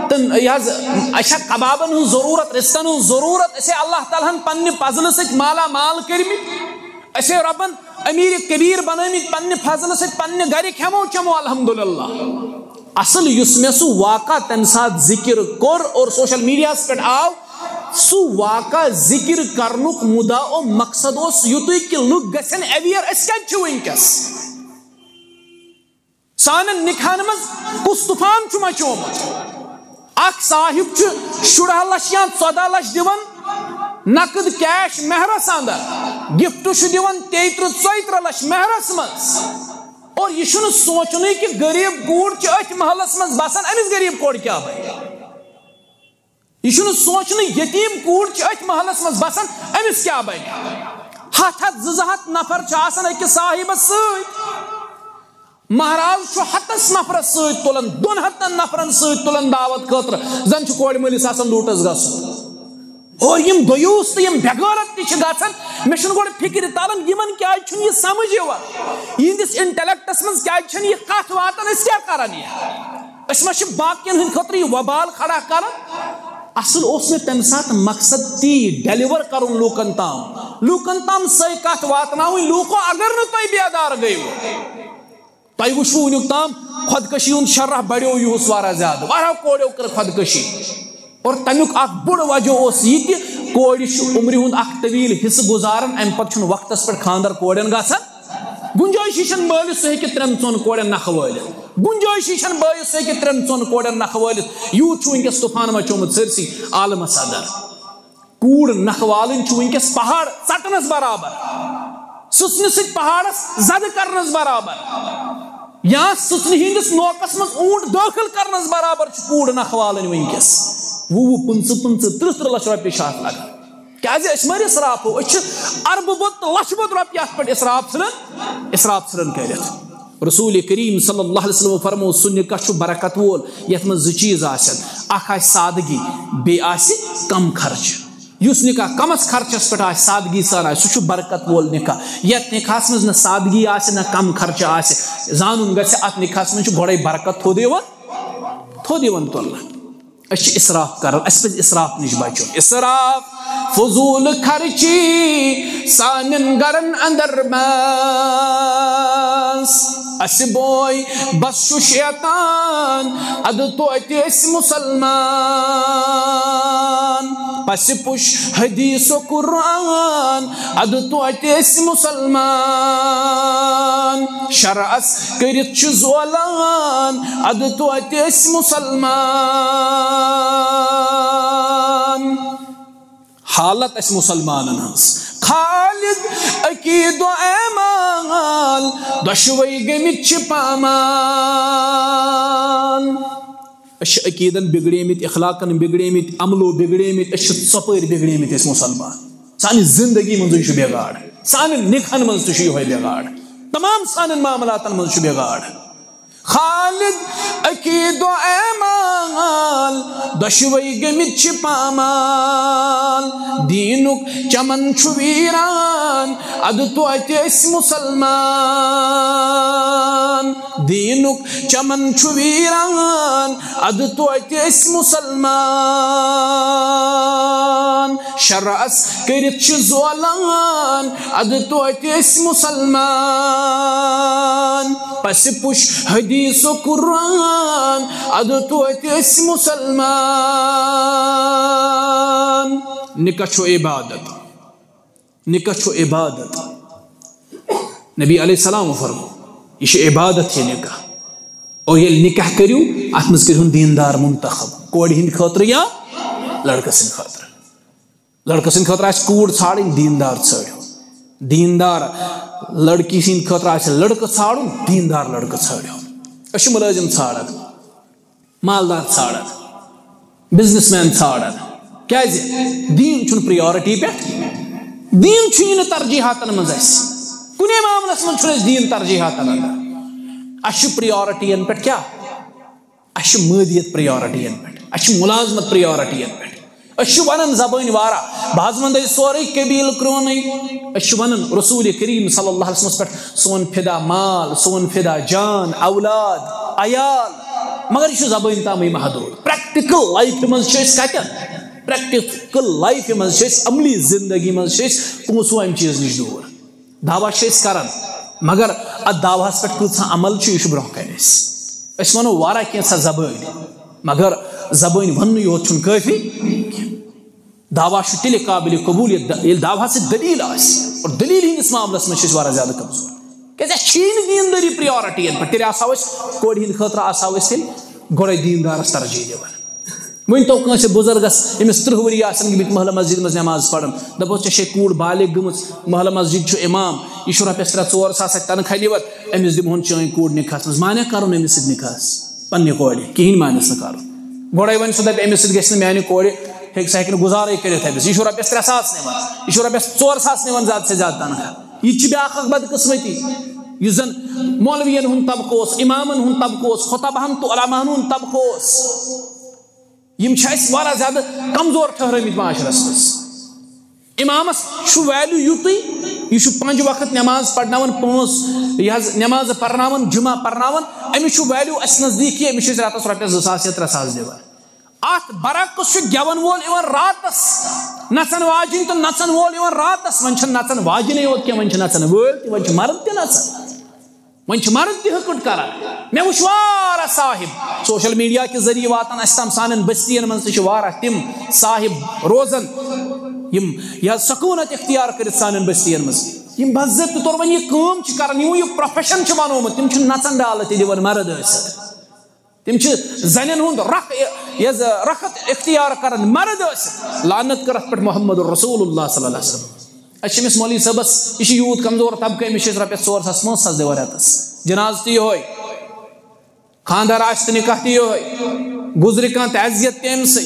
تہٕ یہِ حظ، اَسہِ چھا کبابن ہٕنٛز ضروٗرت، رِستن ہٕنٛز ضروٗرت؟ أسۍ ہے اللہ تعالیٰ ہن پننہِ فضلہٕ سۭتۍ مالا مال کٔرمٕتۍ، أسۍ ہے رۄبن امیر کبیر بنٲومٕتۍ پننہِ فضلہٕ سۭتۍ، پننہِ گرِ کھٮ۪مو چٮ۪مو الحمدللہ۔ اصل یُس مےٚ سُہ واقعہ تمہِ ساتہٕ ذکر کوٚر اور سوشل میڈیاہس پٮ۪ٹھ آو، سُہ واقعہ ذکر کرنُک مُدا و مقصد اوس یُتُے کہِ لُکھ گژھن اویئر، أسۍ کتہِ چھِ وٕنکیٚس؟ سانٮ۪ن نکاحن منٛز کُس طوفان چھُ مچومُت؟ اکھ صاحب چھُ شُراہ لچھ یا ژۄداہ لچھ دِوان نقد کیش مہرس اندر، گفٹ چھُ دِوان تیٚیہِ ترٕٛہ ژۄیہِ ترٕٛہ لچھ مہرس منٛز، اور یہِ چھُنہٕ سونٛچنُے کہِ غریب کوٗر چھِ أتھۍ محلس منٛز بسان، أمِس غریب کورِ کیٛاہ بنہِ؟ یہِ چھُنہٕ سونٛچنُے، یتیٖم کوٗر چھِ أتھۍ محلس منٛز بسان، أمِس کیٛاہ بنہِ؟ ہتھ ہتھ، زٕ زٕ ہتھ نفر چھِ آسان أکِس صاحبس سۭتۍ۔ مہراز چھُ ہتس نفرس سۭتۍ تُلان، دۄن ہتن نفرن سۭتۍ تُلان دعوت خٲطرٕ، زن چھُ کورِ مٲلِس آسان لوٗٹس گژھُن۔ اور یِم دیوٗس تہٕ یِم بے غیرت تہِ چھِ گژھان، مےٚ چھُنہٕ گۄڈٕ فکرِ تران، یِمن کیٛازِ چھُنہٕ یہِ سمجھ یِوان، یِہنٛدِس انٹلیکٹس منٛز کیٛازِ چھَنہٕ یہِ کتھ واتان، أسۍ کیٛاہ کران یہِ؟ أسۍ ما چھِ باقین ہٕنٛدِ خٲطرٕ یہِ وبال کھڑا کران؟ اصل اوس مےٚ تمہِ ساتہٕ مقصد تی، ڈیلیور کرُن لوٗکن تام، لوٗکن تام سۄے کتھ واتناوٕنۍ، لوٗکو اگر نہٕ تُہۍ بیدار گٔیوٕ، تۄہہِ وٕچھوٕ وٕنیُک تام خۄدکٔشی ہُنٛد شرح بڑیو یُہُس واریاہ زیادٕ، واریاہو کوریو کٔر خۄدکٔشی۔ اور تمیُک اکھ بوٚڑ وجہ اوس یہِ تہِ، کورِ چھُ عمرِ ہُنٛد اکھ طویل حصہٕ گُزاران، امہِ پتہٕ چھُنہٕ وقتس پٮ۪ٹھ خانٛدر کورٮ۪ن گژھان۔ گُنجٲیشی چھَنہٕ مٲلِس، سُہ ہیٚکہِ ترٛٮ۪ن ژۄن کورٮ۪ن نکھٕ وٲلِتھ۔ گُنجٲیشی چھَنہٕ بٲیِس، سُہ ہیٚکہِ ترٛٮ۪ن ژۄن کورٮ۪ن نکھٕ وٲلِتھ۔ یوٗت چھُ وٕنکیٚس طوفان مچومُت سٲرسٕے عالمس اندر۔ کوٗر نکھٕ والٕنۍ چھُ وٕنکیٚس پہاڑ ژٹنس برابر، سٕژنہِ سۭتۍ پہاڑس زدٕ کرنس برابر، یا سٕژنہِ ہٕنٛدِس نوکس منٛز اوٗنٹ دٲخل کرنس برابر چھِ کوٗر نکھٕ والٕنۍ وٕنکیٚس۔ وُہ وُہ، پٕنٛژٕہ پٕنٛژٕہ، ترٕٛہ ترٕٛہ لچھ رۄپیہِ چھِ اتھ لگان۔ کیازِ أسۍ مٲرۍ اسراف ہو، أسۍ چھِ اربہٕ بوٚد تہٕ لچھٕ بوٚد رۄپیہِ اتھ پٮ۪ٹھ اسراف ژھٕنان، اسراف ژھٕنان کٔرِتھ۔ رسول کریم صلی اللہ علیہ وسلم فرمو، سُہ نکاح چھُ برکت وول یتھ منٛز زٕ چیٖز آسن، اکھ آسہِ سادگی، بیٚیہِ آسہِ کم خرچہٕ۔ یُس نکاح کمس خرچس پٮ۪ٹھ آسہِ، سادگی سان آسہِ، سُہ چھُ برکت وول نکاح۔ یتھ نکاحس منٛز نہ سادگی آسہِ، نہ کم خرچہٕ آسہِ، زانُن گژھِ، اتھ نکاحس منٛز چھُ گۄڈے برکت تھوٚد یِوان، تھوٚد یِوان تُلنہٕ۔ أسۍ چھِ اسراف کران، اسہِ پزِ اسراف نِش بچُن۔ اسراف، فضول خرچی سانٮ۪ن گرن اندر بس۔ اسہِ بوے بس چھُ شیطان، ادٕ توتہِ أسۍ مسلمان۔ پسہِ پُش حدیث و قرآن، ادٕ توتہِ أسۍ مسلمان۔ شرعس کٔرِتھ چھِ زولان، ادٕ توتہِ أسۍ مسلمان۔ حالت اسہِ مسلمانن ہٕنٛز۔ خالد، عقیدٕ و اعمال دۄشوے گٔمٕتۍ چھِ پامال۔ أسۍ چھِ عقیدن بگڑیمٕتۍ، اخلاقن بگڑیمٕتۍ، عملو بگڑیمٕتۍ، أسۍ چھِ ژۄپٲرۍ بگڑیمٕتۍ أسۍ مسلمان۔ سانہِ زندگی منٛزٕے چھُ بگاڑ، سانٮ۪ن نکاحن منٛز تہِ چھُ یِہوٚے بگاڑ، تمام سانٮ۪ن معاملاتن منٛز چھُ بگاڑ۔ خالد، عقیدٕ و اعمال دۄشوے گٔمٕتۍ چھِ پامال۔ دیٖنُک چمن چھُ ویران، ادٕ توتہِ أسۍ مسلمان۔ دیٖنُک چمن چھُ ویران، ادٕ توتہِ أسۍ مسلمان۔ شرعس کٔرِتھ چھِ زولان، ادٕ توتہِ أسۍ مسلمان۔ پسہِ پُش حدیث و قرآن، ادٕ توتہِ أسۍ مسلمان۔ نکاح چھُ عبادت، نکاح چھُ عبادت۔ نبی علیہ السلام فرمو، یہِ چھُ عبادت، یہِ نکاح۔ اور ییٚلہِ نکاح کٔرِو، اتھ منٛز کٔرِہُن دیندار منتخب، کورِ ہٕنٛدِ خٲطرٕ یا لڑکہٕ سٕنٛدِ خٲطرٕ۔ لڑکہٕ سٕنٛدِ خٲطرٕ آسہِ کوٗر ژھانڈٕنۍ، دیندار ژھٲنڈِو۔ دیندار لڑکی سٕنٛدِ خٲطرٕ آسہِ لڑکہٕ ژھانڈُن، دیندار لڑکہٕ ژھٲنڈِو۔ أسۍ چھِ مُلٲزِم ژھانڈان، مالدار ژھانڈان، بزنس مین ژھانڈان۔ کیازِ؟ دیٖن چھُنہٕ پریارٹی پٮ۪ٹھ، دیٖن چھُ یہِ نہٕ ترجیحاتن منٛز اَسہِ، کُنے معاملس منٛز چھُنہٕ اَسہِ دیٖن ترجیحاتن اندر۔ اَسہِ چھُ پریارٹین پٮ۪ٹھ کیٛاہ؟ اَسہِ چھِ مٲدیت پریارٹین پٮ۪ٹھ، اَسہِ چھِ مُلازمت پریارٹین پٮ۪ٹھ۔ أسۍ چھِ وَنان زبٲنۍ واریاہ، بہٕ حظ وَنہٕ تۄہہِ سورُے قبیٖلہٕ کرٛونٕے۔ أسۍ چھِ وَنان رسول کریم صلی اللہ علیہ وسلمس پٮ۪ٹھ سون فدا مال، سون فدا جان، اولاد، عیال، مگر یہِ چھُ زبٲنۍ تامٕے محدوٗد۔ پریکٹیکل لایفہِ منٛز چھِ أسۍ کَتٮ۪ن؟ پریکٹیکل لایفہِ منٛز چھِ أسۍ، عملی زندگی منٛز چھِ أسۍ پونٛسہٕ ہُہ اَمہِ چیٖز نِش دوٗر۔ دعویٰ چھِ أسۍ کران، مگر اتھ دعویٰ ہس پٮ۪ٹھ کۭژاہ عمل چھُ، یہِ چھُ برونٛہہ کنہِ اَسہِ۔ أسۍ ونو واریاہ کینٛژھا زبٲنۍ، مگر زبٲنۍ وننُے یوت چھُنہٕ کٲفی۔ دعویٰ چھُ تیٚلہِ قابل قبول ییٚلہِ د-، ییٚلہِ دعویٰ ہس سۭتۍ دلیل آسہِ، اور دلیل ہٕنٛدِس معاملس منٛز چھِ أسۍ واریاہ زیادٕ کمزور۔ کیازِ اَسہِ چھِی نہٕ دیٖندٲری پریارٹی یَن پٮ۪ٹھ۔ تیٚلہِ آسہٕ ہاو أسۍ کورِ ہٕنٛدِ خٲطرٕ آسہٕ ہاو أسۍ تیٚلہِ گۄڈے دیٖندارس ترجیح دِوان۔ وۄنۍ تو کٲنٛسہِ بُزرگس، أمِس تٕرٛہ ؤری آسن گٔمٕتۍ محلہٕ مسجد منٛز نٮ۪ماز پران، دپوس، "ژےٚ چھے کوٗر بالغ گٔمٕژ، محلہٕ مسجد چھُ امام، یہِ چھُ رۄپیس ترٛےٚ ژور ساس اتہِ تنخواہ نِوان، أمِس دِمہون چٲنۍ کوٗر نکاحس منٛز، مانیٛا کرُن أمِس سۭتۍ نکاحس؟" پننہِ کورِ کِہینۍ مانٮ۪س نہٕ کرُن۔ گۄڈے ونہِ سُہ، دپہِ، "أمِس سۭتۍ گژھِ نہٕ میانہِ کورِ، ہیٚکہِ، سۄ ہیٚکہِ نہٕ گُزارے کٔرِتھ أمِس، یہِ چھُ رۄپیس ترٛےٚ ساس نِوان، یہِ چھُ رۄپیس ژور ساس نِوان زیادٕ سے زیادٕ تنخواہ۔" یہِ تہِ چھِ بیٛاکھ اکھ بدقٕسمتی، یُس زن مولوین ہُنٛد طبقہٕ اوس، امامن ہُنٛد طبقہٕ اوس، خطبہن تہٕ علماہن ہُنٛد طبقہٕ اوس۔ یِم چھِ اَسہِ واریاہ زیادٕ کمزور ٹھٔہرٲومٕتۍ معاشرس منٛز۔ امامس چھُ ویلیو یُتُے، یہِ چھُ پنٛجہِ وقت نٮ۪ماز پرناوان، پانٛژھ، یہِ حظ، نٮ۪مازٕ پرناوان، جمعہ پرناوان، أمِس چھُ ویلیو اَسہِ نزدیٖک کہِ أمِس چھِ أسۍ راتس رۄپیس زٕ ساس یا ترٛےٚ ساس دِوان۔ اتھ برعکس چھُ گٮ۪ون وول یِوان راتس، نژن واجِنۍ تہٕ نژن وول یِوان راتس۔ وۄنۍ چھِنہٕ نژن واجِنۍ یوت کینٛہہ، وۄنۍ چھِ نژن وٲلۍ تہِ، وۄنۍ چھِ مرد تہِ نژان۔ وۄنۍ چھِ مرد تہِ ہکٹ کران۔ مےٚ وٕچھ واریاہ صاحب، سوشل میڈیا کہِ ذٔریعہٕ واتان اَسہِ تام، سانٮ۪ن بستین منٛز تہِ چھِ واریاہ تِم صاحب روزان، یِم یا سکوٗنت اختیار کٔرِتھ سانٮ۪ن بستین منٛز، یِم بزت تہٕ طور وۄنۍ یہِ کٲم چھِ کران، یِمو یہِ پروفیشن چھُ بنومُت، تِم چھِ نژن ڈالہٕ تہِ دِوان مرد ٲسِتھ۔ تِم چھِ زنٮ۪ن ہُنٛد رکھ، یہِ حظ، رخت اختیار کران مرد ٲسِتھ۔ لعنت کٔر اتھ پٮ۪ٹھ محمد رسول اللہ صلی اللہ علیہ وسلم۔ أسۍ چھِ أمِس مولوی صٲبس، یہِ چھُ یوٗت کمزور طبقہٕ، أمِس چھِ أسۍ رۄپیس ژور ساس پانٛژھ ساس دِوان رٮ۪تس۔ جنازٕ تہِ یِہوٚے، خانٛدر آسہِ تہٕ نکاح تہِ یِہوٚے، گُزرِ کانٛہہ تعزیت تہِ أمۍ سٕے،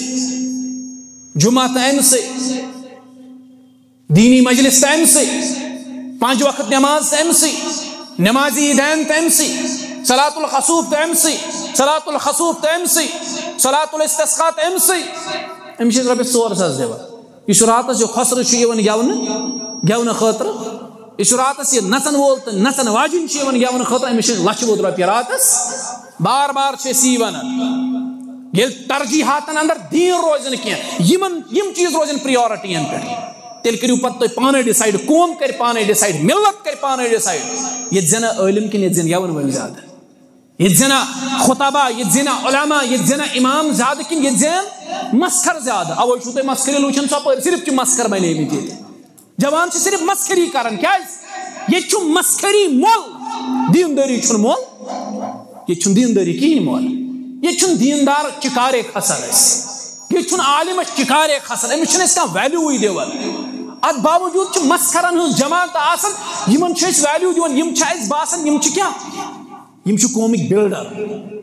جمعہ تہٕ أمۍ سٕے۔ دیٖنی مجلس تہِ أمۍ سٕے، پانٛژھ وقت نماز تہِ أمۍ سٕے، نماز عیدین تہِ أمۍ سٕے، صلاۃ الخسوف تہِ أمۍ سٕے، صلاۃ الخسوف تہِ أمۍ سٕے، صلاۃ الاستسقاء تہِ أمۍ سٕے۔ أمِس چھِ أسۍ رۄپیَس ژور ساس دِوان۔ یُس راتس یہِ خۄسرٕ چھُ یِوان گٮ۪ونہٕ گٮ۪ونہٕ خٲطرٕ، یُس راتس یہِ نژن وول تہٕ نژن واجِنۍ چھِ یِوان گٮ۪ونہٕ خٲطرٕ، أمِس چھِ لچھِ ووٚد رۄپیہِ راتس۔ بار بار چھِ أسۍ یی ونان، ییٚلہِ ترجیحاتن اندر دیٖن روزِ نہٕ کینٛہہ، یِمن یِم چیٖز روزن پریورٹین پٮ۪ٹھ، تیٚلہِ کٔرِو پتہٕ تُہۍ پانے ڈِسایڈ، قوم کرِ پانے ڈِسایڈ، ملت کرِ پانے ڈِسایڈ، ییٚتہِ زینہ عٲلم کِنہٕ ییٚتہِ زینہ گٮ۪ون وٲلۍ زیادٕ؟ ییٚتہِ زینہ خطبہ، ییٚتہِ زینہ علماء، ییٚتہِ زینہ امام زیادٕ کِنہٕ ییٚتہِ زینہ مسخر زیادٕ؟ اوے چھُو تۄہہِ مسخری لوٗچھان ژۄپٲرۍ، صرف چھِ مسخر بنے مٕتۍ ییٚتہِ۔ جوان چھِ صرف مسخری کران۔ کیازِ؟ ییٚتہِ چھُ مسخری مۄل، دیٖندٲری چھُنہٕ مۄل۔ ییٚتہِ چھُنہٕ دیٖندٲری کِہیٖنۍ مۄل۔ ییٚتہِ چھُنہٕ دیٖندار چِکارے کھسان اَسہِ۔ ییٚتہِ چھُنہٕ عالمس چِکارے کھسان، أمِس چھِنہٕ أسۍ کانٛہہ ویلیوٗوٕے دِوان۔ اتھ باوجوٗد چھِ مسخرن ہٕنٛز جماعت آسان، یِمن چھِ أسۍ ویلیوٗ دِوان، یِم چھِ اَسہِ باسان، یِم چھِ کیٛاہ؟ یِم چھِ قومٕکۍ بلڈر،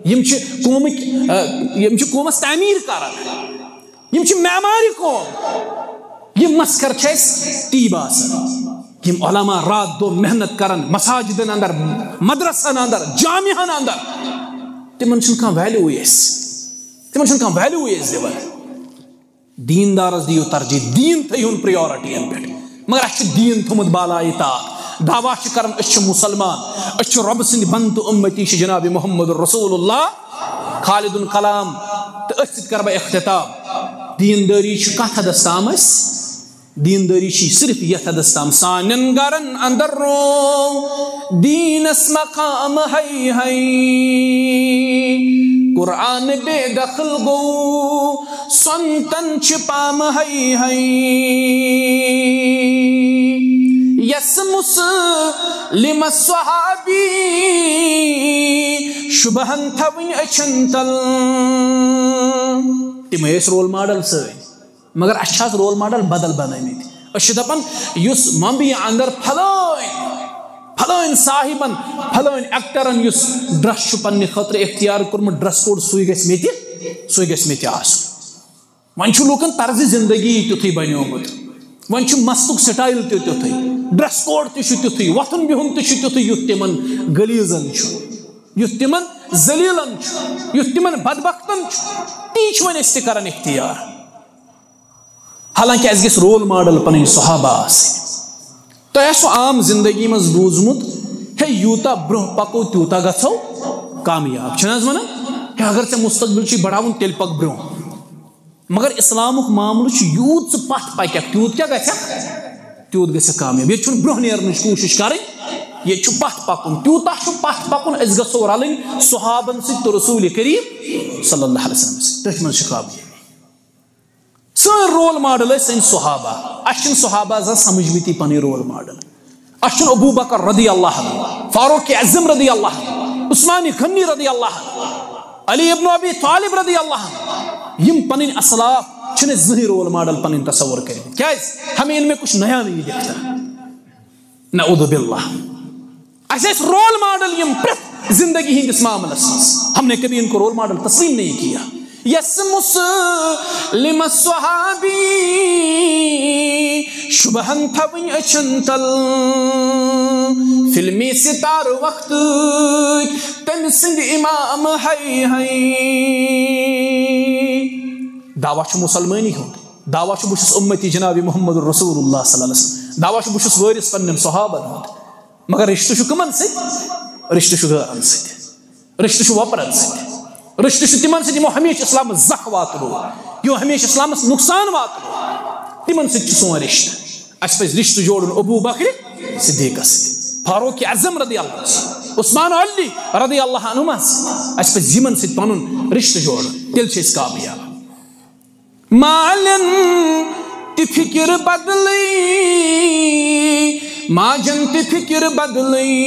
یِم چھِ قومٕکۍ، آ، یِم چھِ قومس تعمیٖر کران، یِم چھِ معمارِ قوم۔ یِم مسخر چھِ اَسہِ تی باسان۔ یِم علماء رات دۄہ محنت کران مساجدن اندر، مدرسن اندر، جامعن اندر، تِمن چھُنہٕ کانٛہہ ویلیوٗوٕے اَسہِ، تِمن چھُنہٕ کانٛہہ ویلیوٗوٕے أسۍ دِوان۔ دیٖندارس دِیِو ترجیح، دیٖن تھٲیہُن پریورٹین پٮ۪ٹھ۔ مگر اَسہِ چھُ دیٖن تھوٚمُت بالایہِ طاق۔ دعویٰ چھِ کران أسۍ چھِ مُسلمان، أسۍ چھِ رۄبہٕ سٕنٛدۍ بندٕ تہٕ اُمتی چھِ جناب محمد رسول اللہ۔ خالد الکلام تہٕ أتھۍ سۭتۍ کرٕ بہٕ اختتام۔ دیٖندٲری چھِ کتھ حدس تام اَسہِ؟ دیٖندٲری چھِ صرف یتھ حدس تام سانٮ۪ن گرن اندر رو دیٖنس مقام ہے ہے۔ قرآن بے دخل گوٚو سۄنتن چھِ پام ہے ہے۔ یس مسلم صحابی شبہن تھاوٕنۍ أچھن تل۔ تِمے ٲسۍ رول ماڈل سٲنۍ۔ مگر اَسہِ چھِ آز رول ماڈل بدل بنٲومٕتۍ۔ أسۍ چھِ دپان یُس ممبیہِ اندر پھلٲنۍ پھلٲنۍ صاحبن، پھلٲنۍ ایکٹرن یُس ڈریس چھُ پننہِ خٲطرٕ اختیار کوٚرمُت، ڈریس کوڈ سُے گژھِ مےٚ تہِ، سُے گژھِ مےٚ تہِ آسُن۔ وۄنۍ چھُ لوٗکن طرزِ زندگی تیُتھُے بنیومُت، وۄنۍ چھُ مستُک سٹایل تہِ تیُتھُے، ڈریس کوڈ تہِ چھُ تیُتھُے، وۄتھُن بِہُن تہِ چھُ تیُتھُے، یُتھ تِمن غلیظن چھُ، یُتھ تِمن ذلیلن چھُ، یُتھ تِمن بدبختن چھُ، تی چھِ وۄنۍ أسۍ تہِ کران اختیار۔ حالانکہ اَسہِ گژھِ رول ماڈل پنٕنۍ صحابہ آسٕنۍ۔ تۄہہِ آسِوٕ عام زندگی منٛز بوٗزمُت، ہے، یوٗتاہ برٛونٛہہ پکو، تیوٗتاہ گژھو کامیاب۔ چھِنہٕ حظ ونان؟ ہے، اگر ژےٚ مستقبل چھُے بڑاوُن، تیٚلہِ پکھ برٛونٛہہ۔ مگر اسلامُک معاملہٕ چھُ، یوٗت ژٕ پتھ پککھ، تیوٗت کیٛاہ گژھکھ؟ تیوٗت گژھکھ کامیاب۔ ییٚتہِ چھُنہٕ برٛونٛہہ نیرنٕچ کوٗشش کرٕنۍ، ییٚتہِ چھُ پتھ پکُن۔ تیوٗتاہ چھُ پتھ پکُن، أسۍ گژھو رلٕنۍ صحابن سۭتۍ تہٕ رسول کریم صلی اللہ علیہ وسلم سۭتۍ۔ تٔتھۍ منٛز چھِ کامیٲبی۔ سٲنۍ رول ماڈل ٲسۍ سٲنۍ صحابہ۔ اَسہِ چھِنہٕ صحابہ زانٛہہ سمجھمٕتی پنٕنۍ رول ماڈل۔ اَسہِ چھُنہٕ ابو بکر رضی اللہ عنہ، فاروق اعظم رضی اللہ عنہ، عثمان غنی رضی اللہ عنہ، علی ابن ابی طالب رضی اللہ عنہ، یِم پنٕنۍ اسلاف چھِنہٕ أسۍ زٕہٕنۍ رول ماڈل پنٕنۍ تصور کٔرمٕتۍ۔ کیازِ؟ ہمیں ان میں کچھ نیا نہیں دکھتا۔ نعوذ باللہ۔ اَسہِ ٲسۍ رول ماڈل یِم پرٛٮ۪تھ زندگی ہٕنٛدِس معاملس منٛز۔ ہم نے کبھی ان کو رول ماڈل تسلیم نہیں کیا۔ یس مسلم صحابی شبہن تھاوٕنۍ أچھن تل، فلمی ستار وقت تٔمۍ سٕنٛدۍ امام ہے ہے۔ دعویٰ چھُ مسلمٲنی ہُنٛد، دعویٰ چھُ بہٕ چھُس امتی جناب محمد رسول اللہ صلی اللہ علیہ وسلم، دعویٰ چھُ بہٕ چھُس وٲرث پننٮ۪ن صحابن ہُنٛد۔ مگر رشتہٕ چھُ کٕمن سۭتۍ؟ رشتہٕ چھُ غٲرن سۭتۍ، رشتہٕ چھُ وۄپرن سۭتۍ، رشتہٕ چھُ تِمن سۭتۍ یِمو ہمیشہِ اسلامس زکھ واتنوو، یِمو ہمیشہِ اسلامس نقصان واتنوو، تِمن سۭتۍ چھُ سون رشتہٕ۔ اسہِ پزِ رشتہٕ جوڑُن ابو بکر صدیقس سۭتۍ، فاروق اعظم رضی اللہ عنہ، عثمان علی رضی اللہ عنہما سۭتۍ۔ اسہِ پزِ یِمن سۭتۍ پنُن رشتہٕ جوڑُن، تیٚلہِ چھِ أسۍ کامیاب۔ مالن تہِ فکر بدلٕے، ماجن تہِ فکر بدلٕے۔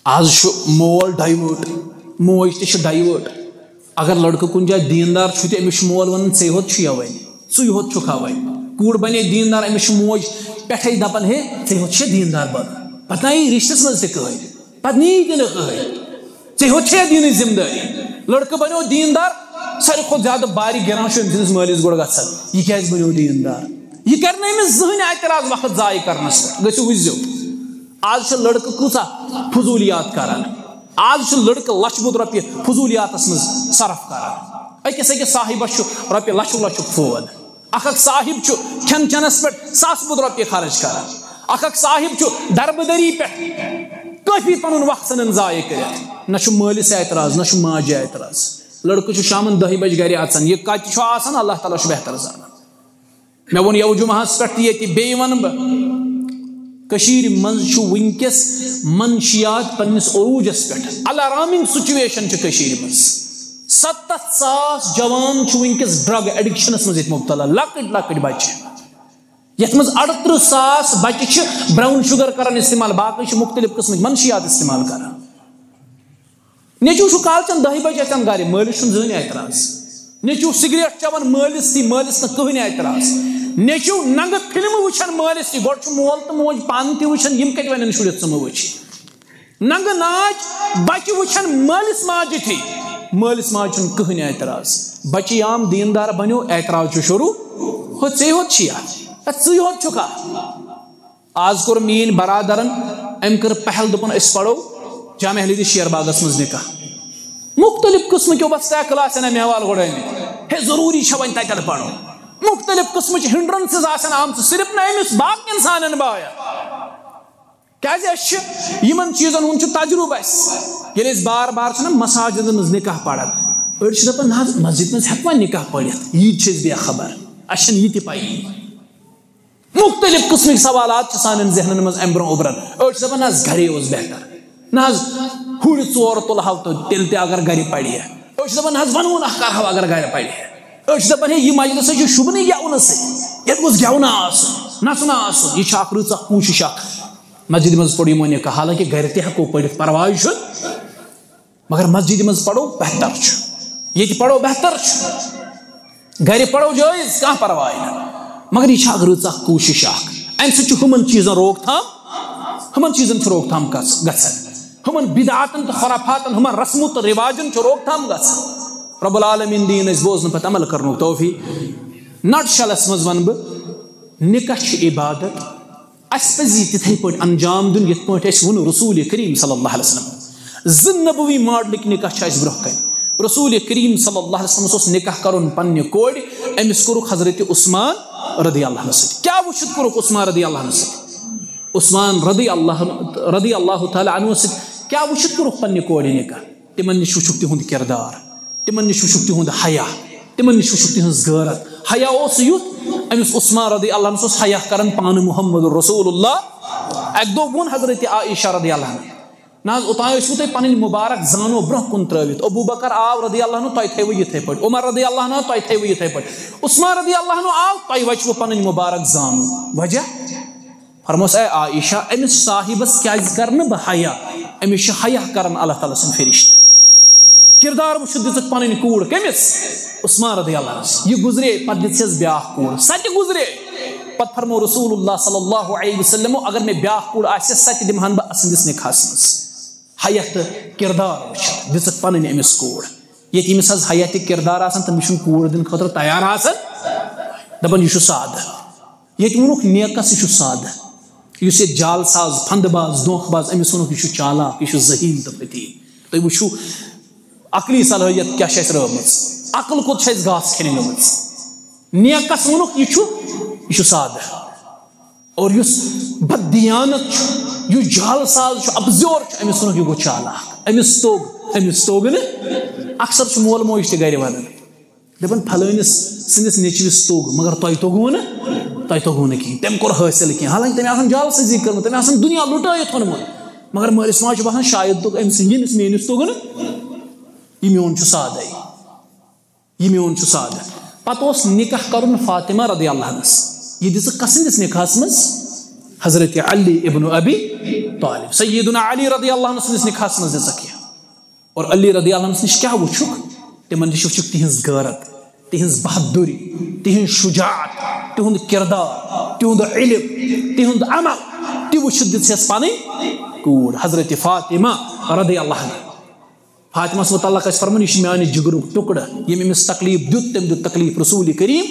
آز چھُ مول ڈائیورٹ، موج تہِ چھِ ڈائیورٹ۔ اگر لڑکہٕ کُنہِ جایہِ دیندار چھُ تہِ أمِس چھُ مول ونان، "ژے ہوت چھُ یوے، ژٕے ہوت چھُکھ اوے۔" کوٗر بنے دیندار، أمِس چھُ موج پٮ۪ٹھے دپان، "ہے، ژے ہوت چھُ دیندار بنُن۔" پتہٕ نہ یی رشتس منٛز تہِ کٕہٕنۍ۔ پتہٕ نی تہِ نہٕ کٕہٕنۍ۔ ژےٚ ہیوٚت چھےٚ دیٖنٕچ ذمہٕ دٲری؟ لڑکہٕ بنیو دیٖندار، ساروی کھۄتہٕ زیادٕ باری گِران چھُ أمۍ سٕنٛدِس مٲلِس گۄڈٕ گژھان، یہِ کیازِ بنیو دیٖندار؟ یہِ کرِ نہٕ أمِس زٕہٕنۍ اعتراض وقت ضایع کرنس پٮ۪ٹھ۔ گٔژھِو وٕچھزیو، آز چھِ لڑکہٕ کۭژاہ فضوٗلیات کران۔ آز چھِ لڑکہٕ لچھ بوٚد رۄپیہِ فضوٗلیاتس منٛز صرف کران۔ أکِس أکِس صاحبس چھُ رۄپیہِ لچھو لچھُک فون۔ اکھ اکھ صاحب چھُ کھٮ۪ن چٮ۪نس پٮ۪ٹھ ساس بوٚد رۄپیہِ خرٕچ کران۔ اکھ اکھ صاحب چھُ دربٕدٔری پٮ۪ٹھ کٲفی پنُن وقت ژھٕنان ضایع کٔرِتھ۔ نہ چھُ مٲلِس اعتراض، نہ چھُ ماجہِ اعتراض۔ لڑکہٕ چھُ شامن دہہِ بجہِ گرِ اژان، یہِ کتہِ چھُ آسان، اللہ تعالیٰ چھُ بہتر زانان۔ مےٚ ووٚن یَوٕ جمعہس پٮ۪ٹھ تہِ ییٚتہِ، بیٚیہِ وَنہٕ بہٕ، کٔشیٖرِ منٛز چھُ وٕنکیٚس منشیات پننِس عروٗجس پٮ۪ٹھ۔ الارامنگ سچویشن چھِ کٔشیٖرِ منٛز۔ ستتھ ساس جوان چھُ وٕنکیٚس ڈرگ ایڈکشنس منٛز ییٚتہِ مبتلا، لۄکٕٹۍ لۄکٕٹۍ بچہِ، یتھ منٛز اَڑترٕہ ساس بچہِ چھِ براؤن شوگر کران استعمال، باقٕے چھِ مختلف قٕسمٕکۍ منشیات استعمال کران۔ نیٚچوٗ چھُ کالچن دَہہِ بجہِ اژان گرِ، مٲلِس چھُنہٕ زٕہٕنۍ اعتراض۔ نیٚچوٗ سگریٹ چٮ۪وان، مٲلِس تہِ، مٲلِس نہٕ کٕہٕنۍ اعتراض۔ نیٚچوٗ ننٛگہٕ فلمہٕ وٕچھان، مٲلِس تہِ۔ گۄڈٕ چھُ مول تہٕ موج پانہٕ تہِ وٕچھان، یِم کتہِ ونن شُرِس ژٕ مہٕ وٕچھ۔ ننٛگہٕ ناچ بچہِ وٕچھان مٲلِس ماجہِ تھی، مٲلِس ماجہِ چھُنہٕ کٕہٕنۍ اعتراض۔ بچہِ یام دیٖندار بنیو، اعتراض چھُ شروع۔ ہُہ ژے ہوت چھِیا؟ ہہ، ژٕے ہوت چھُکھا؟ آز کوٚر میٲنۍ برادرن، أمۍ کٔر پہل، دوٚپُن، أسۍ پرو جامع اہل حدیث شیر باغس منٛز نکاح۔ مختلف قٕسمٕکیو بس ٹیکل آسن أمۍ حوالہٕ گۄڈٕ أنمٕتۍ، ہے، ضروٗری چھےٚ وۄنۍ تتٮ۪ن پرُن۔ مختلف قٕسمٕچ ہنڈرنسز آسن آمژٕ، صرف نہٕ أمِس، باقین سانٮ۪ن باین۔ کیازِ أسۍ چھِ، یِمن چیٖزن ہُنٛد چھُ تجرُبہٕ اَسہِ۔ ییٚلہِ أسۍ بار بار چھِنہ مساجدن منٛز نکاح پران، أڑۍ چھِ دپان، نہ حظ، مسجد منٛز ہٮ۪کوا نکاح پٔرِتھ؟ عیٖد چھِ أسۍ بے خبر، اَسہِ چھَنہٕ یہِ تہِ پَیی۔ مختلف قٕسمٕکۍ سوالات چھِ سانٮ۪ن ذہنن منٛز اَمہِ برونٛہہ اُبران۔ أڑۍ چھِ دَپان، نہ حظ، گرے اوس بہتر، نہ حظ، ہُرۍ ژور تُلہٕ ہاو تہٕ تیٚلہِ تہِ اگر گرِ پرِ ہے۔ أڑۍ چھِ دَپان، نہ حظ، وَنوُن اکھ کرہاو اگر گرِ پرِ ہے۔ أڑۍ چھِ دَپان، ہے، یہِ مجلس ہے چھُ شوٗبنٕے گٮ۪ونہٕ سۭتۍ، یَتھ گوٚژھ گٮ۪ونہٕ آسُن، نژُن آسُن۔ یہِ چھِ اکھ رٕژ اکھ کوٗشِش اکھ۔ مسجدِ منٛز پوٚر یِمو نکاح، حالانکہ گرِ تہِ ہٮ۪کو پٔرِتھ، پرواے چھُنہٕ۔ مگر مسجدِ منٛز پرو بہتر چھُ، ییٚتہِ پرو بہتر چھُ، گرِ پرو جٲیز، کانٛہہ پرواے نہٕ۔ مگر یہِ چھِ اکھ رٕژ اکھ کوٗشِش اکھ، امہِ سۭتۍ چھُ ہُمن چیٖزن روک تھام، ہُمن چیٖزن چھُ روک تھام گژھ-، گژھان، ہُمن بدعاتن تہٕ خرافاتن، ہُمن رسمو تہٕ رواجن چھُ روک تھام گژھان۔ رب العالمین دِیِن اَسہِ بوزنہٕ پتہٕ عمل کرنُک توفیق۔ نٹ شلس منٛز ونہٕ بہٕ، نکاح چھِ عبادت، اَسہِ پَزِ یہِ تِتھَے پٲٹھۍ انجام دیُن، یِتھ پٲٹھۍ اَسہِ ووٚن رسول کریم صلی اللہ علیہ وسلم۔ زٕ نبوی ماڈلٕکۍ نکاح چھِ اَسہِ برونٛہہ کَنہِ۔ رسول کریم صلی اللہ علیہ وسلمس اوس نکاح کَرُن پننہِ کورِ، أمِس کوٚرُکھ حضرت عثمان رضی اللہ عنہ سۭتۍ۔ کیٛاہ وٕچھِتھ کوٚرُکھ عثمان رضی اللہ عنہ سۭتۍ؟ عثمان رضی اللہ، رضی اللہ تعالیٰ عنہ سۭتۍ کیٛاہ وٕچھِتھ کوٚرُکھ پننہِ کورِ نکاح؟ تِمن نِش وٕچھُکھ تِہُنٛد کِردار، تِمن نِش وٕچھُکھ تِہُنٛد حیا، تِمن نِش وٕچھُکھ تِہٕنٛز غٲرت۔ حیا اوس سُہ یُتھ، أمِس عثمان رضی اللہ عنہ اوس حیا کران پانہٕ محمد رسول اللہ۔ اکہِ دۄہ ووٚن حضرت عائشہ رضی اللہ عنہ، نہ حظ، اوٚتام ٲسوٕ تُہۍ پنٕنۍ مبارک زانو برونٛہہ کُن ترٲوِتھ۔ ابو بکر آو رضی اللہ عنہ، تۄہہِ تھٲیوٕ یِتھَے پٲٹھۍ، عمر رضی اللہ عنہ، تۄہہِ تھٲیوٕ یِتھَے پٲٹھۍ، عثمان رضی اللہ عنہ آو، تۄہہِ وچھوٕ پنٕنۍ مبارک زانو۔ وجہ؟ فرموس، اے عائشہ، أمِس صاحبس کیٛازِ کرٕ نہٕ بہٕ حیا؟ أمِس چھِ حیا کران اللہ تعالیٰ سُنٛد فرشتہٕ۔ کردار وٕچھِتھ دِژٕکھ پنٕنۍ کوٗر کٔمِس؟ عثمان رضی اللہ عنہ۔ یہِ گُزرے، پتہٕ دِژ ہس بیٛاکھ کوٗر، سۄ تہِ گُزرے۔ پتہٕ فرموو رسول اللہ صلی اللہ علیہ وسلمو، اگر مےٚ بیٛاکھ کوٗر آسہِ، سۄ تہِ دِمہٕ ہن بہٕ أسٕنٛدِس نکاحس منٛز۔ حیا تہٕ کردار وٕچھِتھ دِژٕکھ پنٕنۍ أمِس کوٗر۔ ییٚتہِ ییٚمِس حظ حیا تہٕ کردار آسان، تٔمِس چھُنہٕ کوٗر دِنہٕ خٲطرٕ تیار آسان، دپان، یہِ چھُ سادٕ۔ ییٚتہِ ووٚنُکھ نیکس، یہِ چھُ سادٕ۔ یُس ییٚتہِ جعل ساز، پھندٕ باز، دھوکہٕ باز، أمِس ووٚنُکھ، یہِ چھُ چالاک، یہِ چھُ ذہین تہٕ فطین۔ تُہۍ وٕچھِو، عقلی صلٲحیت کیٛاہ چھِ اَسہِ رٲومٕژ، عقل کوٚت چھِ اَسہِ گاسہٕ کھٮ۪نہِ گٔمٕژ۔ نیکس ووٚنُکھ، یہِ چھُ، یہِ چھُ سادٕ۔ اور یُس بددیانت چھُ، یُس جعل ساز چھُ، اپزیور چھُ، أمِس ووٚنُکھ، یہِ گوٚو چالاک، أمِس توٚگ، أمِس توٚگ نہٕ۔ اکثر چھُ مول موج تہِ گرِ ونان، دپان، فلٲنِس سٕنٛدِس نیٚچوِس توٚگ، مگر تۄہہِ توٚگوُ نہٕ، تۄہہِ توٚگوُ نہٕ کِہیٖنۍ۔ تٔمۍ کوٚر حٲصِل کینٛہہ، حالانکہِ تٔمۍ آسان جعل سٲزی کٔرمٕژ، تٔمۍ آسان دُنیا لُٹٲیِتھ اوٚنمُت، مگر مٲلِس ماجہِ چھُ باسان، شاید توٚگ أمۍ سٕنٛدِ، ییٚمِس میٛٲنِس توٚگ نہٕ، یہِ میون چھُ سادَے، یہِ میون چھُ سادٕ۔ پتہٕ اوس نکاح کرُن فاطمہ رضی اللہ عنہس، یہِ دِژٕکھ کس سٕنٛدِس نکاحس منٛز؟ حضرت علی ابن ابی طالب، سیدنا علی رضی اللہ عنہ سٕنٛدِس نکاحس منٛز دِژٕکھ یہِ۔ اور علی رضی اللہ عنہ نِش کیٛاہ وٕچھُکھ؟ تِمن نِش وٕچھُکھ تِہنٛز غٲرت، تِہنٛز بہادُری، تِہنٛز شجاعت، تِہُنٛد کردار، تِہُنٛد علم، تِہُنٛد عمل۔ تہِ وٕچھِتھ دِژ ہس پنٕنۍ کوٗر حضرت فاطمہ رضی اللہ عنہ۔ فاطمہس متعلق ٲسۍ فرمان، یہِ چھِ میانہِ جگرُک ٹُکڑٕ، ییٚمۍ أمِس تکلیف دیُت، تٔمۍ دیُت تکلیف رسول کریم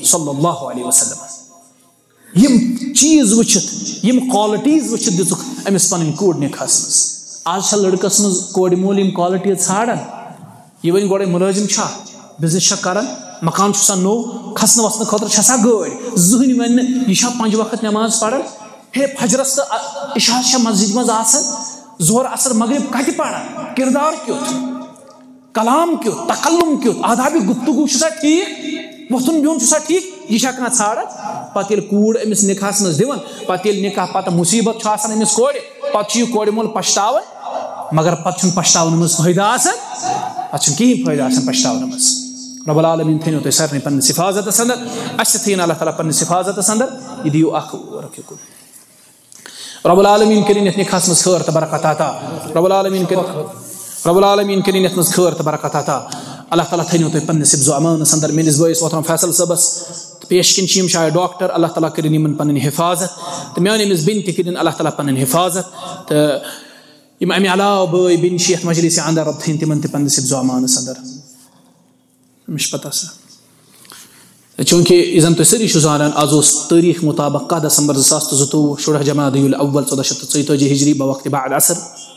صلی اللہ علیہ وسلم۔ یِم چیٖز وٕچھِتھ، یِم qualities وٕچھِتھ دِژٕکھ أمِس پنٕنۍ کوٗر نکاحس منٛز۔ آز چھا لڑکس منٛز کورِ مول یِم qualities ژھانڈان؟ یہِ وۄنۍ گۄڈے مُلٲزِم چھا، بزنس چھا کران، مکان چھُ سا نوٚو، کھسنہٕ وسنہٕ خٲطرٕ چھا سا گٲڑۍ؟ زٕہٕنۍ ونہِ نہٕ یہِ چھا پنٛجہِ وقت نماز پران؟ ہے، فجرس تہٕ ا-، عشاہس چھا مسجد منٛز آسان؟ ظہر، عصر، مغرب کتہِ پران؟ کردار کیُتھ؟ کلام کیُتھ؟ تکلم کیُتھ؟ آداب گفتگو چھُ سا ٹھیک؟ وۄتھُن بِہُن چھُ سا ٹھیک؟ یہِ چھا کانٛہہ ژھانڈان؟ پتہٕ ییٚلہِ کوٗر أمِس نکاحس منٛز دِوان، پتہٕ ییٚلہِ نکاح پتہٕ مصیبت چھُ آسان أمِس کورِ، پتہٕ چھُ یہِ کورِ مول پچھتاوان، مگر پتہٕ چھُنہٕ پچھتاونہٕ منٛز فٲیدٕ آسان، پتہٕ چھُنہٕ کِہیٖنۍ فٲیدٕ آسان پچھتاونہٕ منٛز۔ رب العالمین تھٲینو تُہۍ سارنٕے پننِس حفاظتس اندر، اسہِ تہِ تھٲیِن اللہ تعالیٰ پننِس حفاظتس اندر۔ یہِ دِیِو اکھ رۄخ یہِ کُن۔ رب العالمین کٔرِن یتھ نکاحس منٛز خٲر تہٕ برکت عطا۔ رب العالمین کٔرِن، رب العالمین کٔرِن یتھ منٛز خٲر تہٕ برکت عطا۔ اللہ تعالیٰ تھٲینو تُہۍ پننِس حفظ و امانس اندر۔ میٲنِس بٲیِس محترم فیصل صٲبس تہٕ پیش کِنۍ چھِ یِم شاید ڈاکٹر، اللہ تعالیٰ کٔرِن یِمن پنٕنۍ حفاظت، تہٕ میانہِ أمِس بیٚنہِ تہِ کٔرِن اللہ تعالیٰ پنٕنۍ حفاظت، تہٕ یِم امہِ علاوٕ بٲے بیٚنہِ چھِ یتھ مجلسہِ اندر، رب تھٲیِن تِمن تہِ پننِس حفظ و امانس اندر۔ مےٚ چھِ پتہ سا۔ چوٗنٛکہِ یہِ زن تُہۍ سٲری چھِو زانان، از اوس تٲریٖخ مُطابق کاہ دسمبر زٕ ساس تہٕ زٕتووُہ، شُراہ جمادی الاول، ژۄداہ شیٚتھ تہٕ ژۄیتٲجی ہجری، بوقت بعد عصر،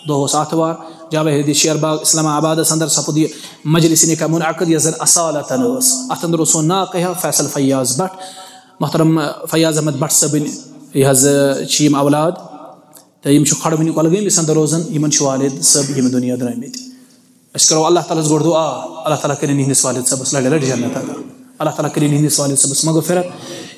دۄہ اوس آتھوار، جامع حدیث شیر باغ اسلام آبادس اندر سپُد یہِ مجلس نکاح منعقد، یۄس زن اصالتن ٲس۔ اتھ اندر اوس سون ناکحہ فیصل فیاض بٹ، محترم فیاض احمد بٹ صٲبٕنۍ یہِ حظ چھِ یِم اولاد۔ تہٕ یِم چھِ کھۄڈوٕنہِ کۄلگٲمِس اندر روزان، یِمن چھِ والد صٲب ییٚمہِ دُنیا درٛٲمٕتۍ۔ أسۍ کرو اللہ تعالیٰ ہس گۄڈٕ دعا، اللہ تعالیٰ کٔرِن یِہنٛدِس والد صٲبس لڑِ لڑِ جنت عطا۔ اللہ تعالیٰ کٔرِن یِہنٛدِس والد صٲبس مغفرت۔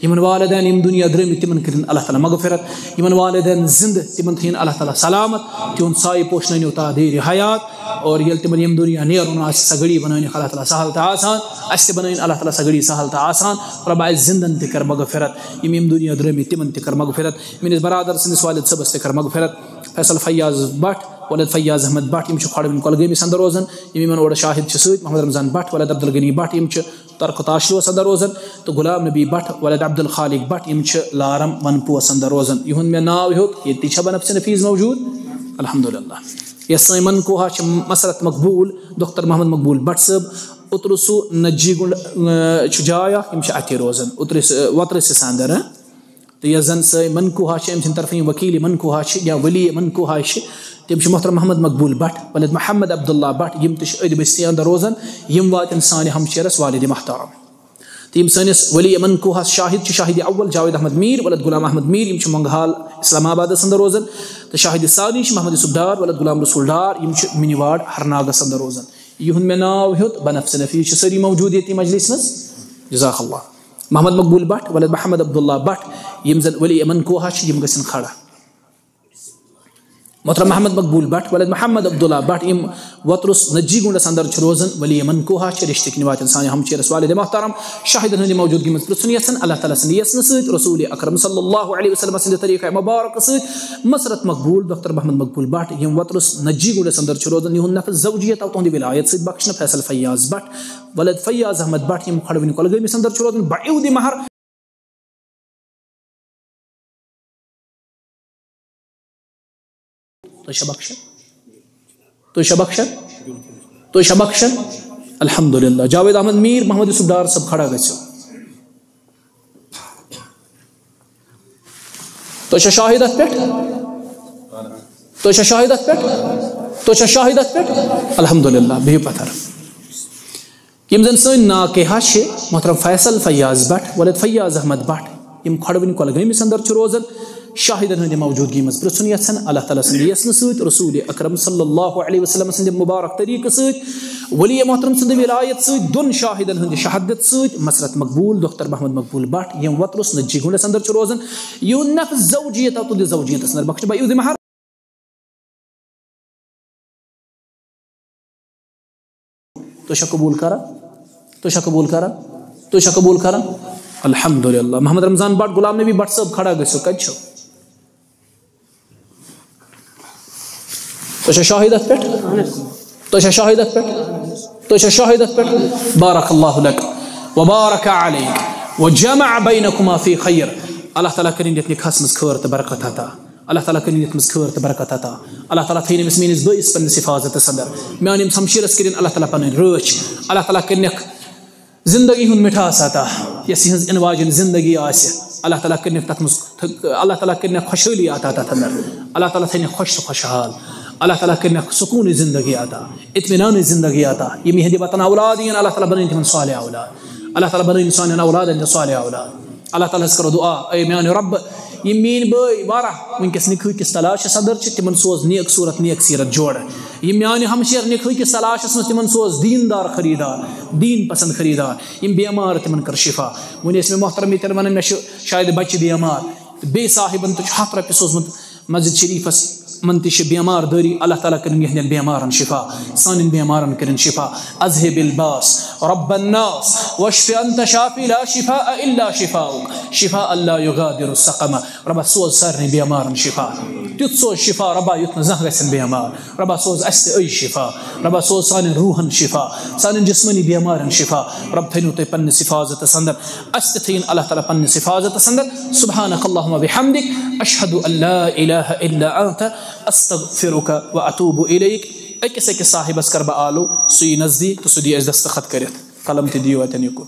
یِمن والدین یِم دُنیا درٛٲمٕتۍ، تِمن کٔرِن اللہ تعالیٰ مغفرت۔ یِمن والدین زندٕ، تِمن تھٲیِن اللہ تعالیٰ سلامت۔ تِہُنٛد سایہِ پوشنٲوِن تادیٖرِ حیات۔ اور ییٚلہِ تِمن یِم دُنیا نیرُن آسہِ، سۄ گھڑی بنٲوِن اللہ تعالیٰ سہل تہٕ آسان۔ اسہِ تہِ بنٲوِن اللہ تعالیٰ سۄ گھڑی سہل تہٕ آسان۔ رۄبا، اسہِ زندن تہِ کر مغفرت۔ یِم یِم دُنیا درٛٲمٕتۍ، تِمن تہِ کر مغفرت۔ میٲنِس برادر سٕنٛدِس والد صٲبس تہِ کر مغفرت۔ فیصل فیاض بٹ ولد فیاض احمد بٹ، یِم چھِ کھۄڈوٕنۍ کۄلگٲمِس اندر روزان، یِم یِمن اورٕ شاہد چھِ سۭتۍ، محمد رمضان بٹ ولد عبدالغنی بٹ، یِم چھِ ترک تاشلوس اندر روزان، تہٕ غلام نبی بٹ ولد عبدالخالق بٹ، یِم چھِ لارم ونپوس اندر روزان۔ یِہُنٛد مےٚ ناو ہیوٚت، ییٚتہِ چھا بنفس نفیس موجود؟ الحمدللہ۔ یۄس سٲنۍ منکوحہ چھِ مسرت مقبول، دختر محمد مقبول بٹ صٲب، اوترٕ سُہ نجی گُنڈ، اۭں، چھُ جاے اکھ، یِم چھِ اَتھی روزان، اوترٕ سُہ، وۄترٕ سُہ اندر، ہاں؟ تہٕ یۄس زن سٲنۍ منکوحہ چھِ، أمۍ سٕنٛدِ طرفہٕ یِم وکیل منکوحہ چھِ یا ولی منکوحہ چھِ، تِم چھِ محترم محمد مقبول بٹ ولد محمد عبداللہ بٹ، یِم تہِ چھِ أتھۍ بستی اندر روزان، یِم واتن سانہِ ہمشیرس والد محترم۔ تہٕ یِم سٲنِس ولی منکوحس شاہد چھِ، شاہد اول جاوید احمد میر ولد غلام احمد میر، یِم چھِ منگہال اسلام آبادس اندر روزان، تہٕ شاہد ثانی چھِ محمد یوسف ڈار ولد غلام رسول ڈار، یِم چھِ منی واڑ ہرناگس اندر روزان۔ یِہُنٛد مےٚ ناو ہیوٚت، بنفس نفیس چھِ سٲری موجود ییٚتہِ مجلس منٛز۔ جزاک اللہ۔ محمد مقبول بٹ ولد محمد عبداللہ بٹ، یِم زن ولی منکوحہ چھِ، یِم گژھن کھڑا۔ محترم محمد مقبول بٹ ولد محمد عبداللہ بٹ، یِم وطرس نجی گنڈس اندر چھِ روزان، ولی منکوحہ چھِ، رشتہٕ کِنۍ واتن سانہِ ہمشیرس والد محترم شاہدن ہٕنٛدِ موجودگی منٛز پرژھُن یژھان، اللہ تعالیٰ سٕنٛدِ یژھنہٕ سۭتۍ، رسول اکرم صلی اللہ علیہ وسلم سٕنٛدِ طریقہ مبارک سۭتۍ، مسرت مقبول دختر محمد مقبول بٹ، یِم وطرس نجی گنڈس اندر چھِ روزان، یِہُنٛد نفس زوجیت آو تُہنٛدِ ولایت سۭتۍ بخشنہٕ، فیصل فیاض بٹ ولد فیاض احمد بٹ، یِم کھۄڈوٕنۍ کۄلگٲمِس اندر چھِ روزان، بعیوٗدِ مہر۔ تُہۍ چھا بخشان؟ تُہۍ چھا بخشان؟ تُہۍ چھا بخشان؟ الحمدللہ۔ جاوید احمد میر، محمد یوسف ڈار صٲب، کھڑا گژھِو۔ تُہۍ چھا شاہد اتھ پٮ۪ٹھ؟ تُہۍ چھا شاہد اتھ پٮ۪ٹھ؟ تُہۍ چھا شاہد اتھ پٮ۪ٹھ؟ الحمدللہ، بِہِو پتھر۔ یِم زن سٲنۍ ناکحہ چھِ، محترم فیصل فیاض بٹ ولد فیاض احمد بٹ، یِم کھۄڈوٕنۍ کۄلگٲمِس اندر چھِ روزان، شاہدن ہٕنٛدِ موجودگی منٛز پرژھُن یژھان، اللہ تعالیٰ سٕنٛدِ یژھنہٕ سۭتۍ، رسول اکرم صلی اللہ علیہ وسلم سٕنٛدِ مبارک طریقہٕ سۭتۍ، ولی محترم سٕنٛدِ ولایت سۭتۍ، دۄن شاہدن ہٕنٛدِ شہادت سۭتۍ، مسرت مقبول دختر محمد مقبول بٹ، یِم وطرس نجی گنڈس اندر چھِ روزان، یِہُنٛد نفس زوجیت آو تُہنٛدِ زوجیتس اندر بخشنہٕ، بعیوٗدِ مہر۔ تُہۍ چھا قبول کران؟ تُہۍ چھا قبول کران؟ تُہۍ چھا قبول کران؟ الحمدللہ۔ محمد رمضان بٹ، غلام نبی بٹ صٲب، کھڑا گژھِو، کتہِ چھِو؟ تُہۍ چھا شاہد اتھ پٮ۪ٹھ؟ تُہۍ چھا شاہد اتھ پٮ۪ٹھ؟ تُہۍ چھا شاہد اتھ پٮ۪ٹھ؟ بارک اللہ لک و بارک علیک و جمع بینکما فی خیر۔ اللہ تعالیٰ کٔرِن یتھ نکاحس منٛز خٲر تہٕ برکت عطا۔ اللہ تعالیٰ کٔرِن یتھ منٛز خٲر تہٕ برکت عطا۔ اللہ تعالیٰ تھٲیِن أمِس میٲنِس بٲیِس پننِس حفاظتس اندر۔ میانہِ أمِس ہمشیرس کٔرِن اللہ تعالیٰ پنٕنۍ رٲچھ۔ اللہ تعالیٰ کٔرِنکھ زندگی ہُنٛد مِٹھاس عطا۔ یۄس یِہٕنٛز اِنہٕ واجٮ۪ن زندگی آسہِ، اللہ تعالیٰ کٔرِنکھ تتھ منٛز، اللہ تعالیٰ کٔرِنکھ خۄشحٲلی عطا تتھ اندر۔ اللہ تعالیٰ تھٲینکھ خۄش تہٕ خۄشحال۔ اللہ تعالیٰ کٔرِنَکھ سکوٗنٕچ زندگی عطا، اطمینانٕچ زندگی عطا۔ یِم یِہِنٛدِ وطن اولاد یِن، اللہ تعالیٰ بنٲیِن تِمن صالح اولاد۔ اللہ تعالیٰ بنٲیِن سانٮ۪ن اولادن تہِ صالح اولاد۔ اللہ تعالیٰ ہس کرو دعا، اے میانہِ رۄب، یِم میٲنۍ بٲے واریاہ وٕنکیٚس نِکہٕ کِس تلاشس اندر چھِ، تِمن سوز نیک صورت، نیک سیرت جوڑ۔ یِم میانہِ ہمشیر نِکہٕ کِس تلاشس منٛز، تِمن سوز دیندار خریدار، دین پسند خریدار۔ یِم بیمار، تِمن کر شفا۔ وۄنۍ ٲسۍ مےٚ محترم ییٚتٮ۪ن ونان، مےٚ چھُ شاید بچہِ بیمار، تہٕ بیٚیہِ صاحبن تہِ چھُ ہتھ رۄپیہِ سوزمُت مسجد شریفس، یِمن تہِ چھِ بیمار دٲری، اللہ تعالیٰ کٔرِن یِہنٛدٮ۪ن بیمارن شفا، سانٮ۪ن بیمارن کٔرِن شفا۔ اذهب الباس رب الناس واشف انت شافی لا شفاء الا شفاؤک شفاء لا یغادر سقما۔ رۄبا سوز سارنٕے بیمارن شفا، تیُتھ سوز شفا رۄبا یُتھ نہٕ زانٛہہ گژھن بیمار۔ رۄبا سوز اسہِ تہِ أے شفا، رۄبا سوز سانٮ۪ن روحن شفا، سانٮ۪ن جسمٲنی بیمارن شفا۔ رۄب تھٲینو تُہۍ پننِس حفاظتس اندر، اسہِ تہِ تھٲیِن اللہ تعالیٰ پننِس حفاظتس اندر۔ سبحانک اللہم وبحمدک، اشہد ان لا الہ الا انت، استغفرک و اتوب الیک۔ أکِس أکِس صاحبس کرٕ بہٕ آلو، سُہ یی نزدیٖک تہٕ سُہ دِیہِ اَسہِ دستخط کٔرِتھ۔ قلم تہِ دِیِو اَتٮ۪ن یُکُن۔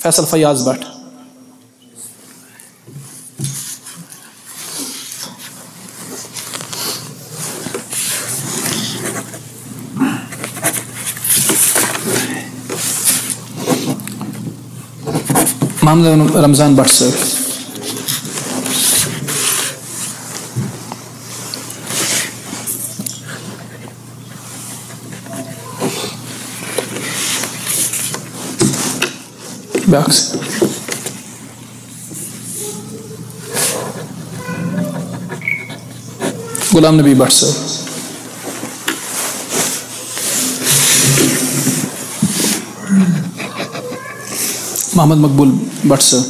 فیصل فیاض بٹ۔ محمد رمضان بٹ صٲب۔ بیٛاکھ۔ غلام نبی بٹ صٲب۔ محمد مقبول بٹ صٲب۔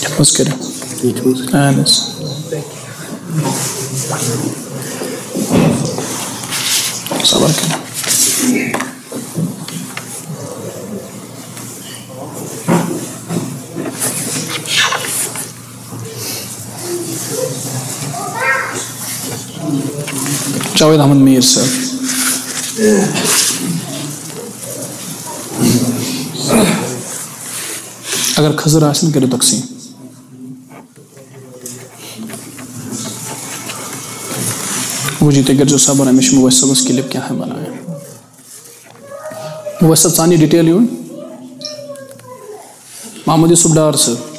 یتھ منٛز کٔرِو۔ یتھ منٛز۔ اہن حظ۔ صبر کٔرِو۔ جاوید احمد میر صٲب۔ اگر کھٔزٕر آسن، کٔرِو تقسیٖم۔ وجی، تُہۍ کٔرۍزیو صبر، أمِس چھُ مُوَسِّل صٲبَس clip کیٛاہ تام بَناوٕنۍ۔ مُوَسِّل، ژٕ اَن یہِ detail یور۔ محمد یوسف ڈار صٲب۔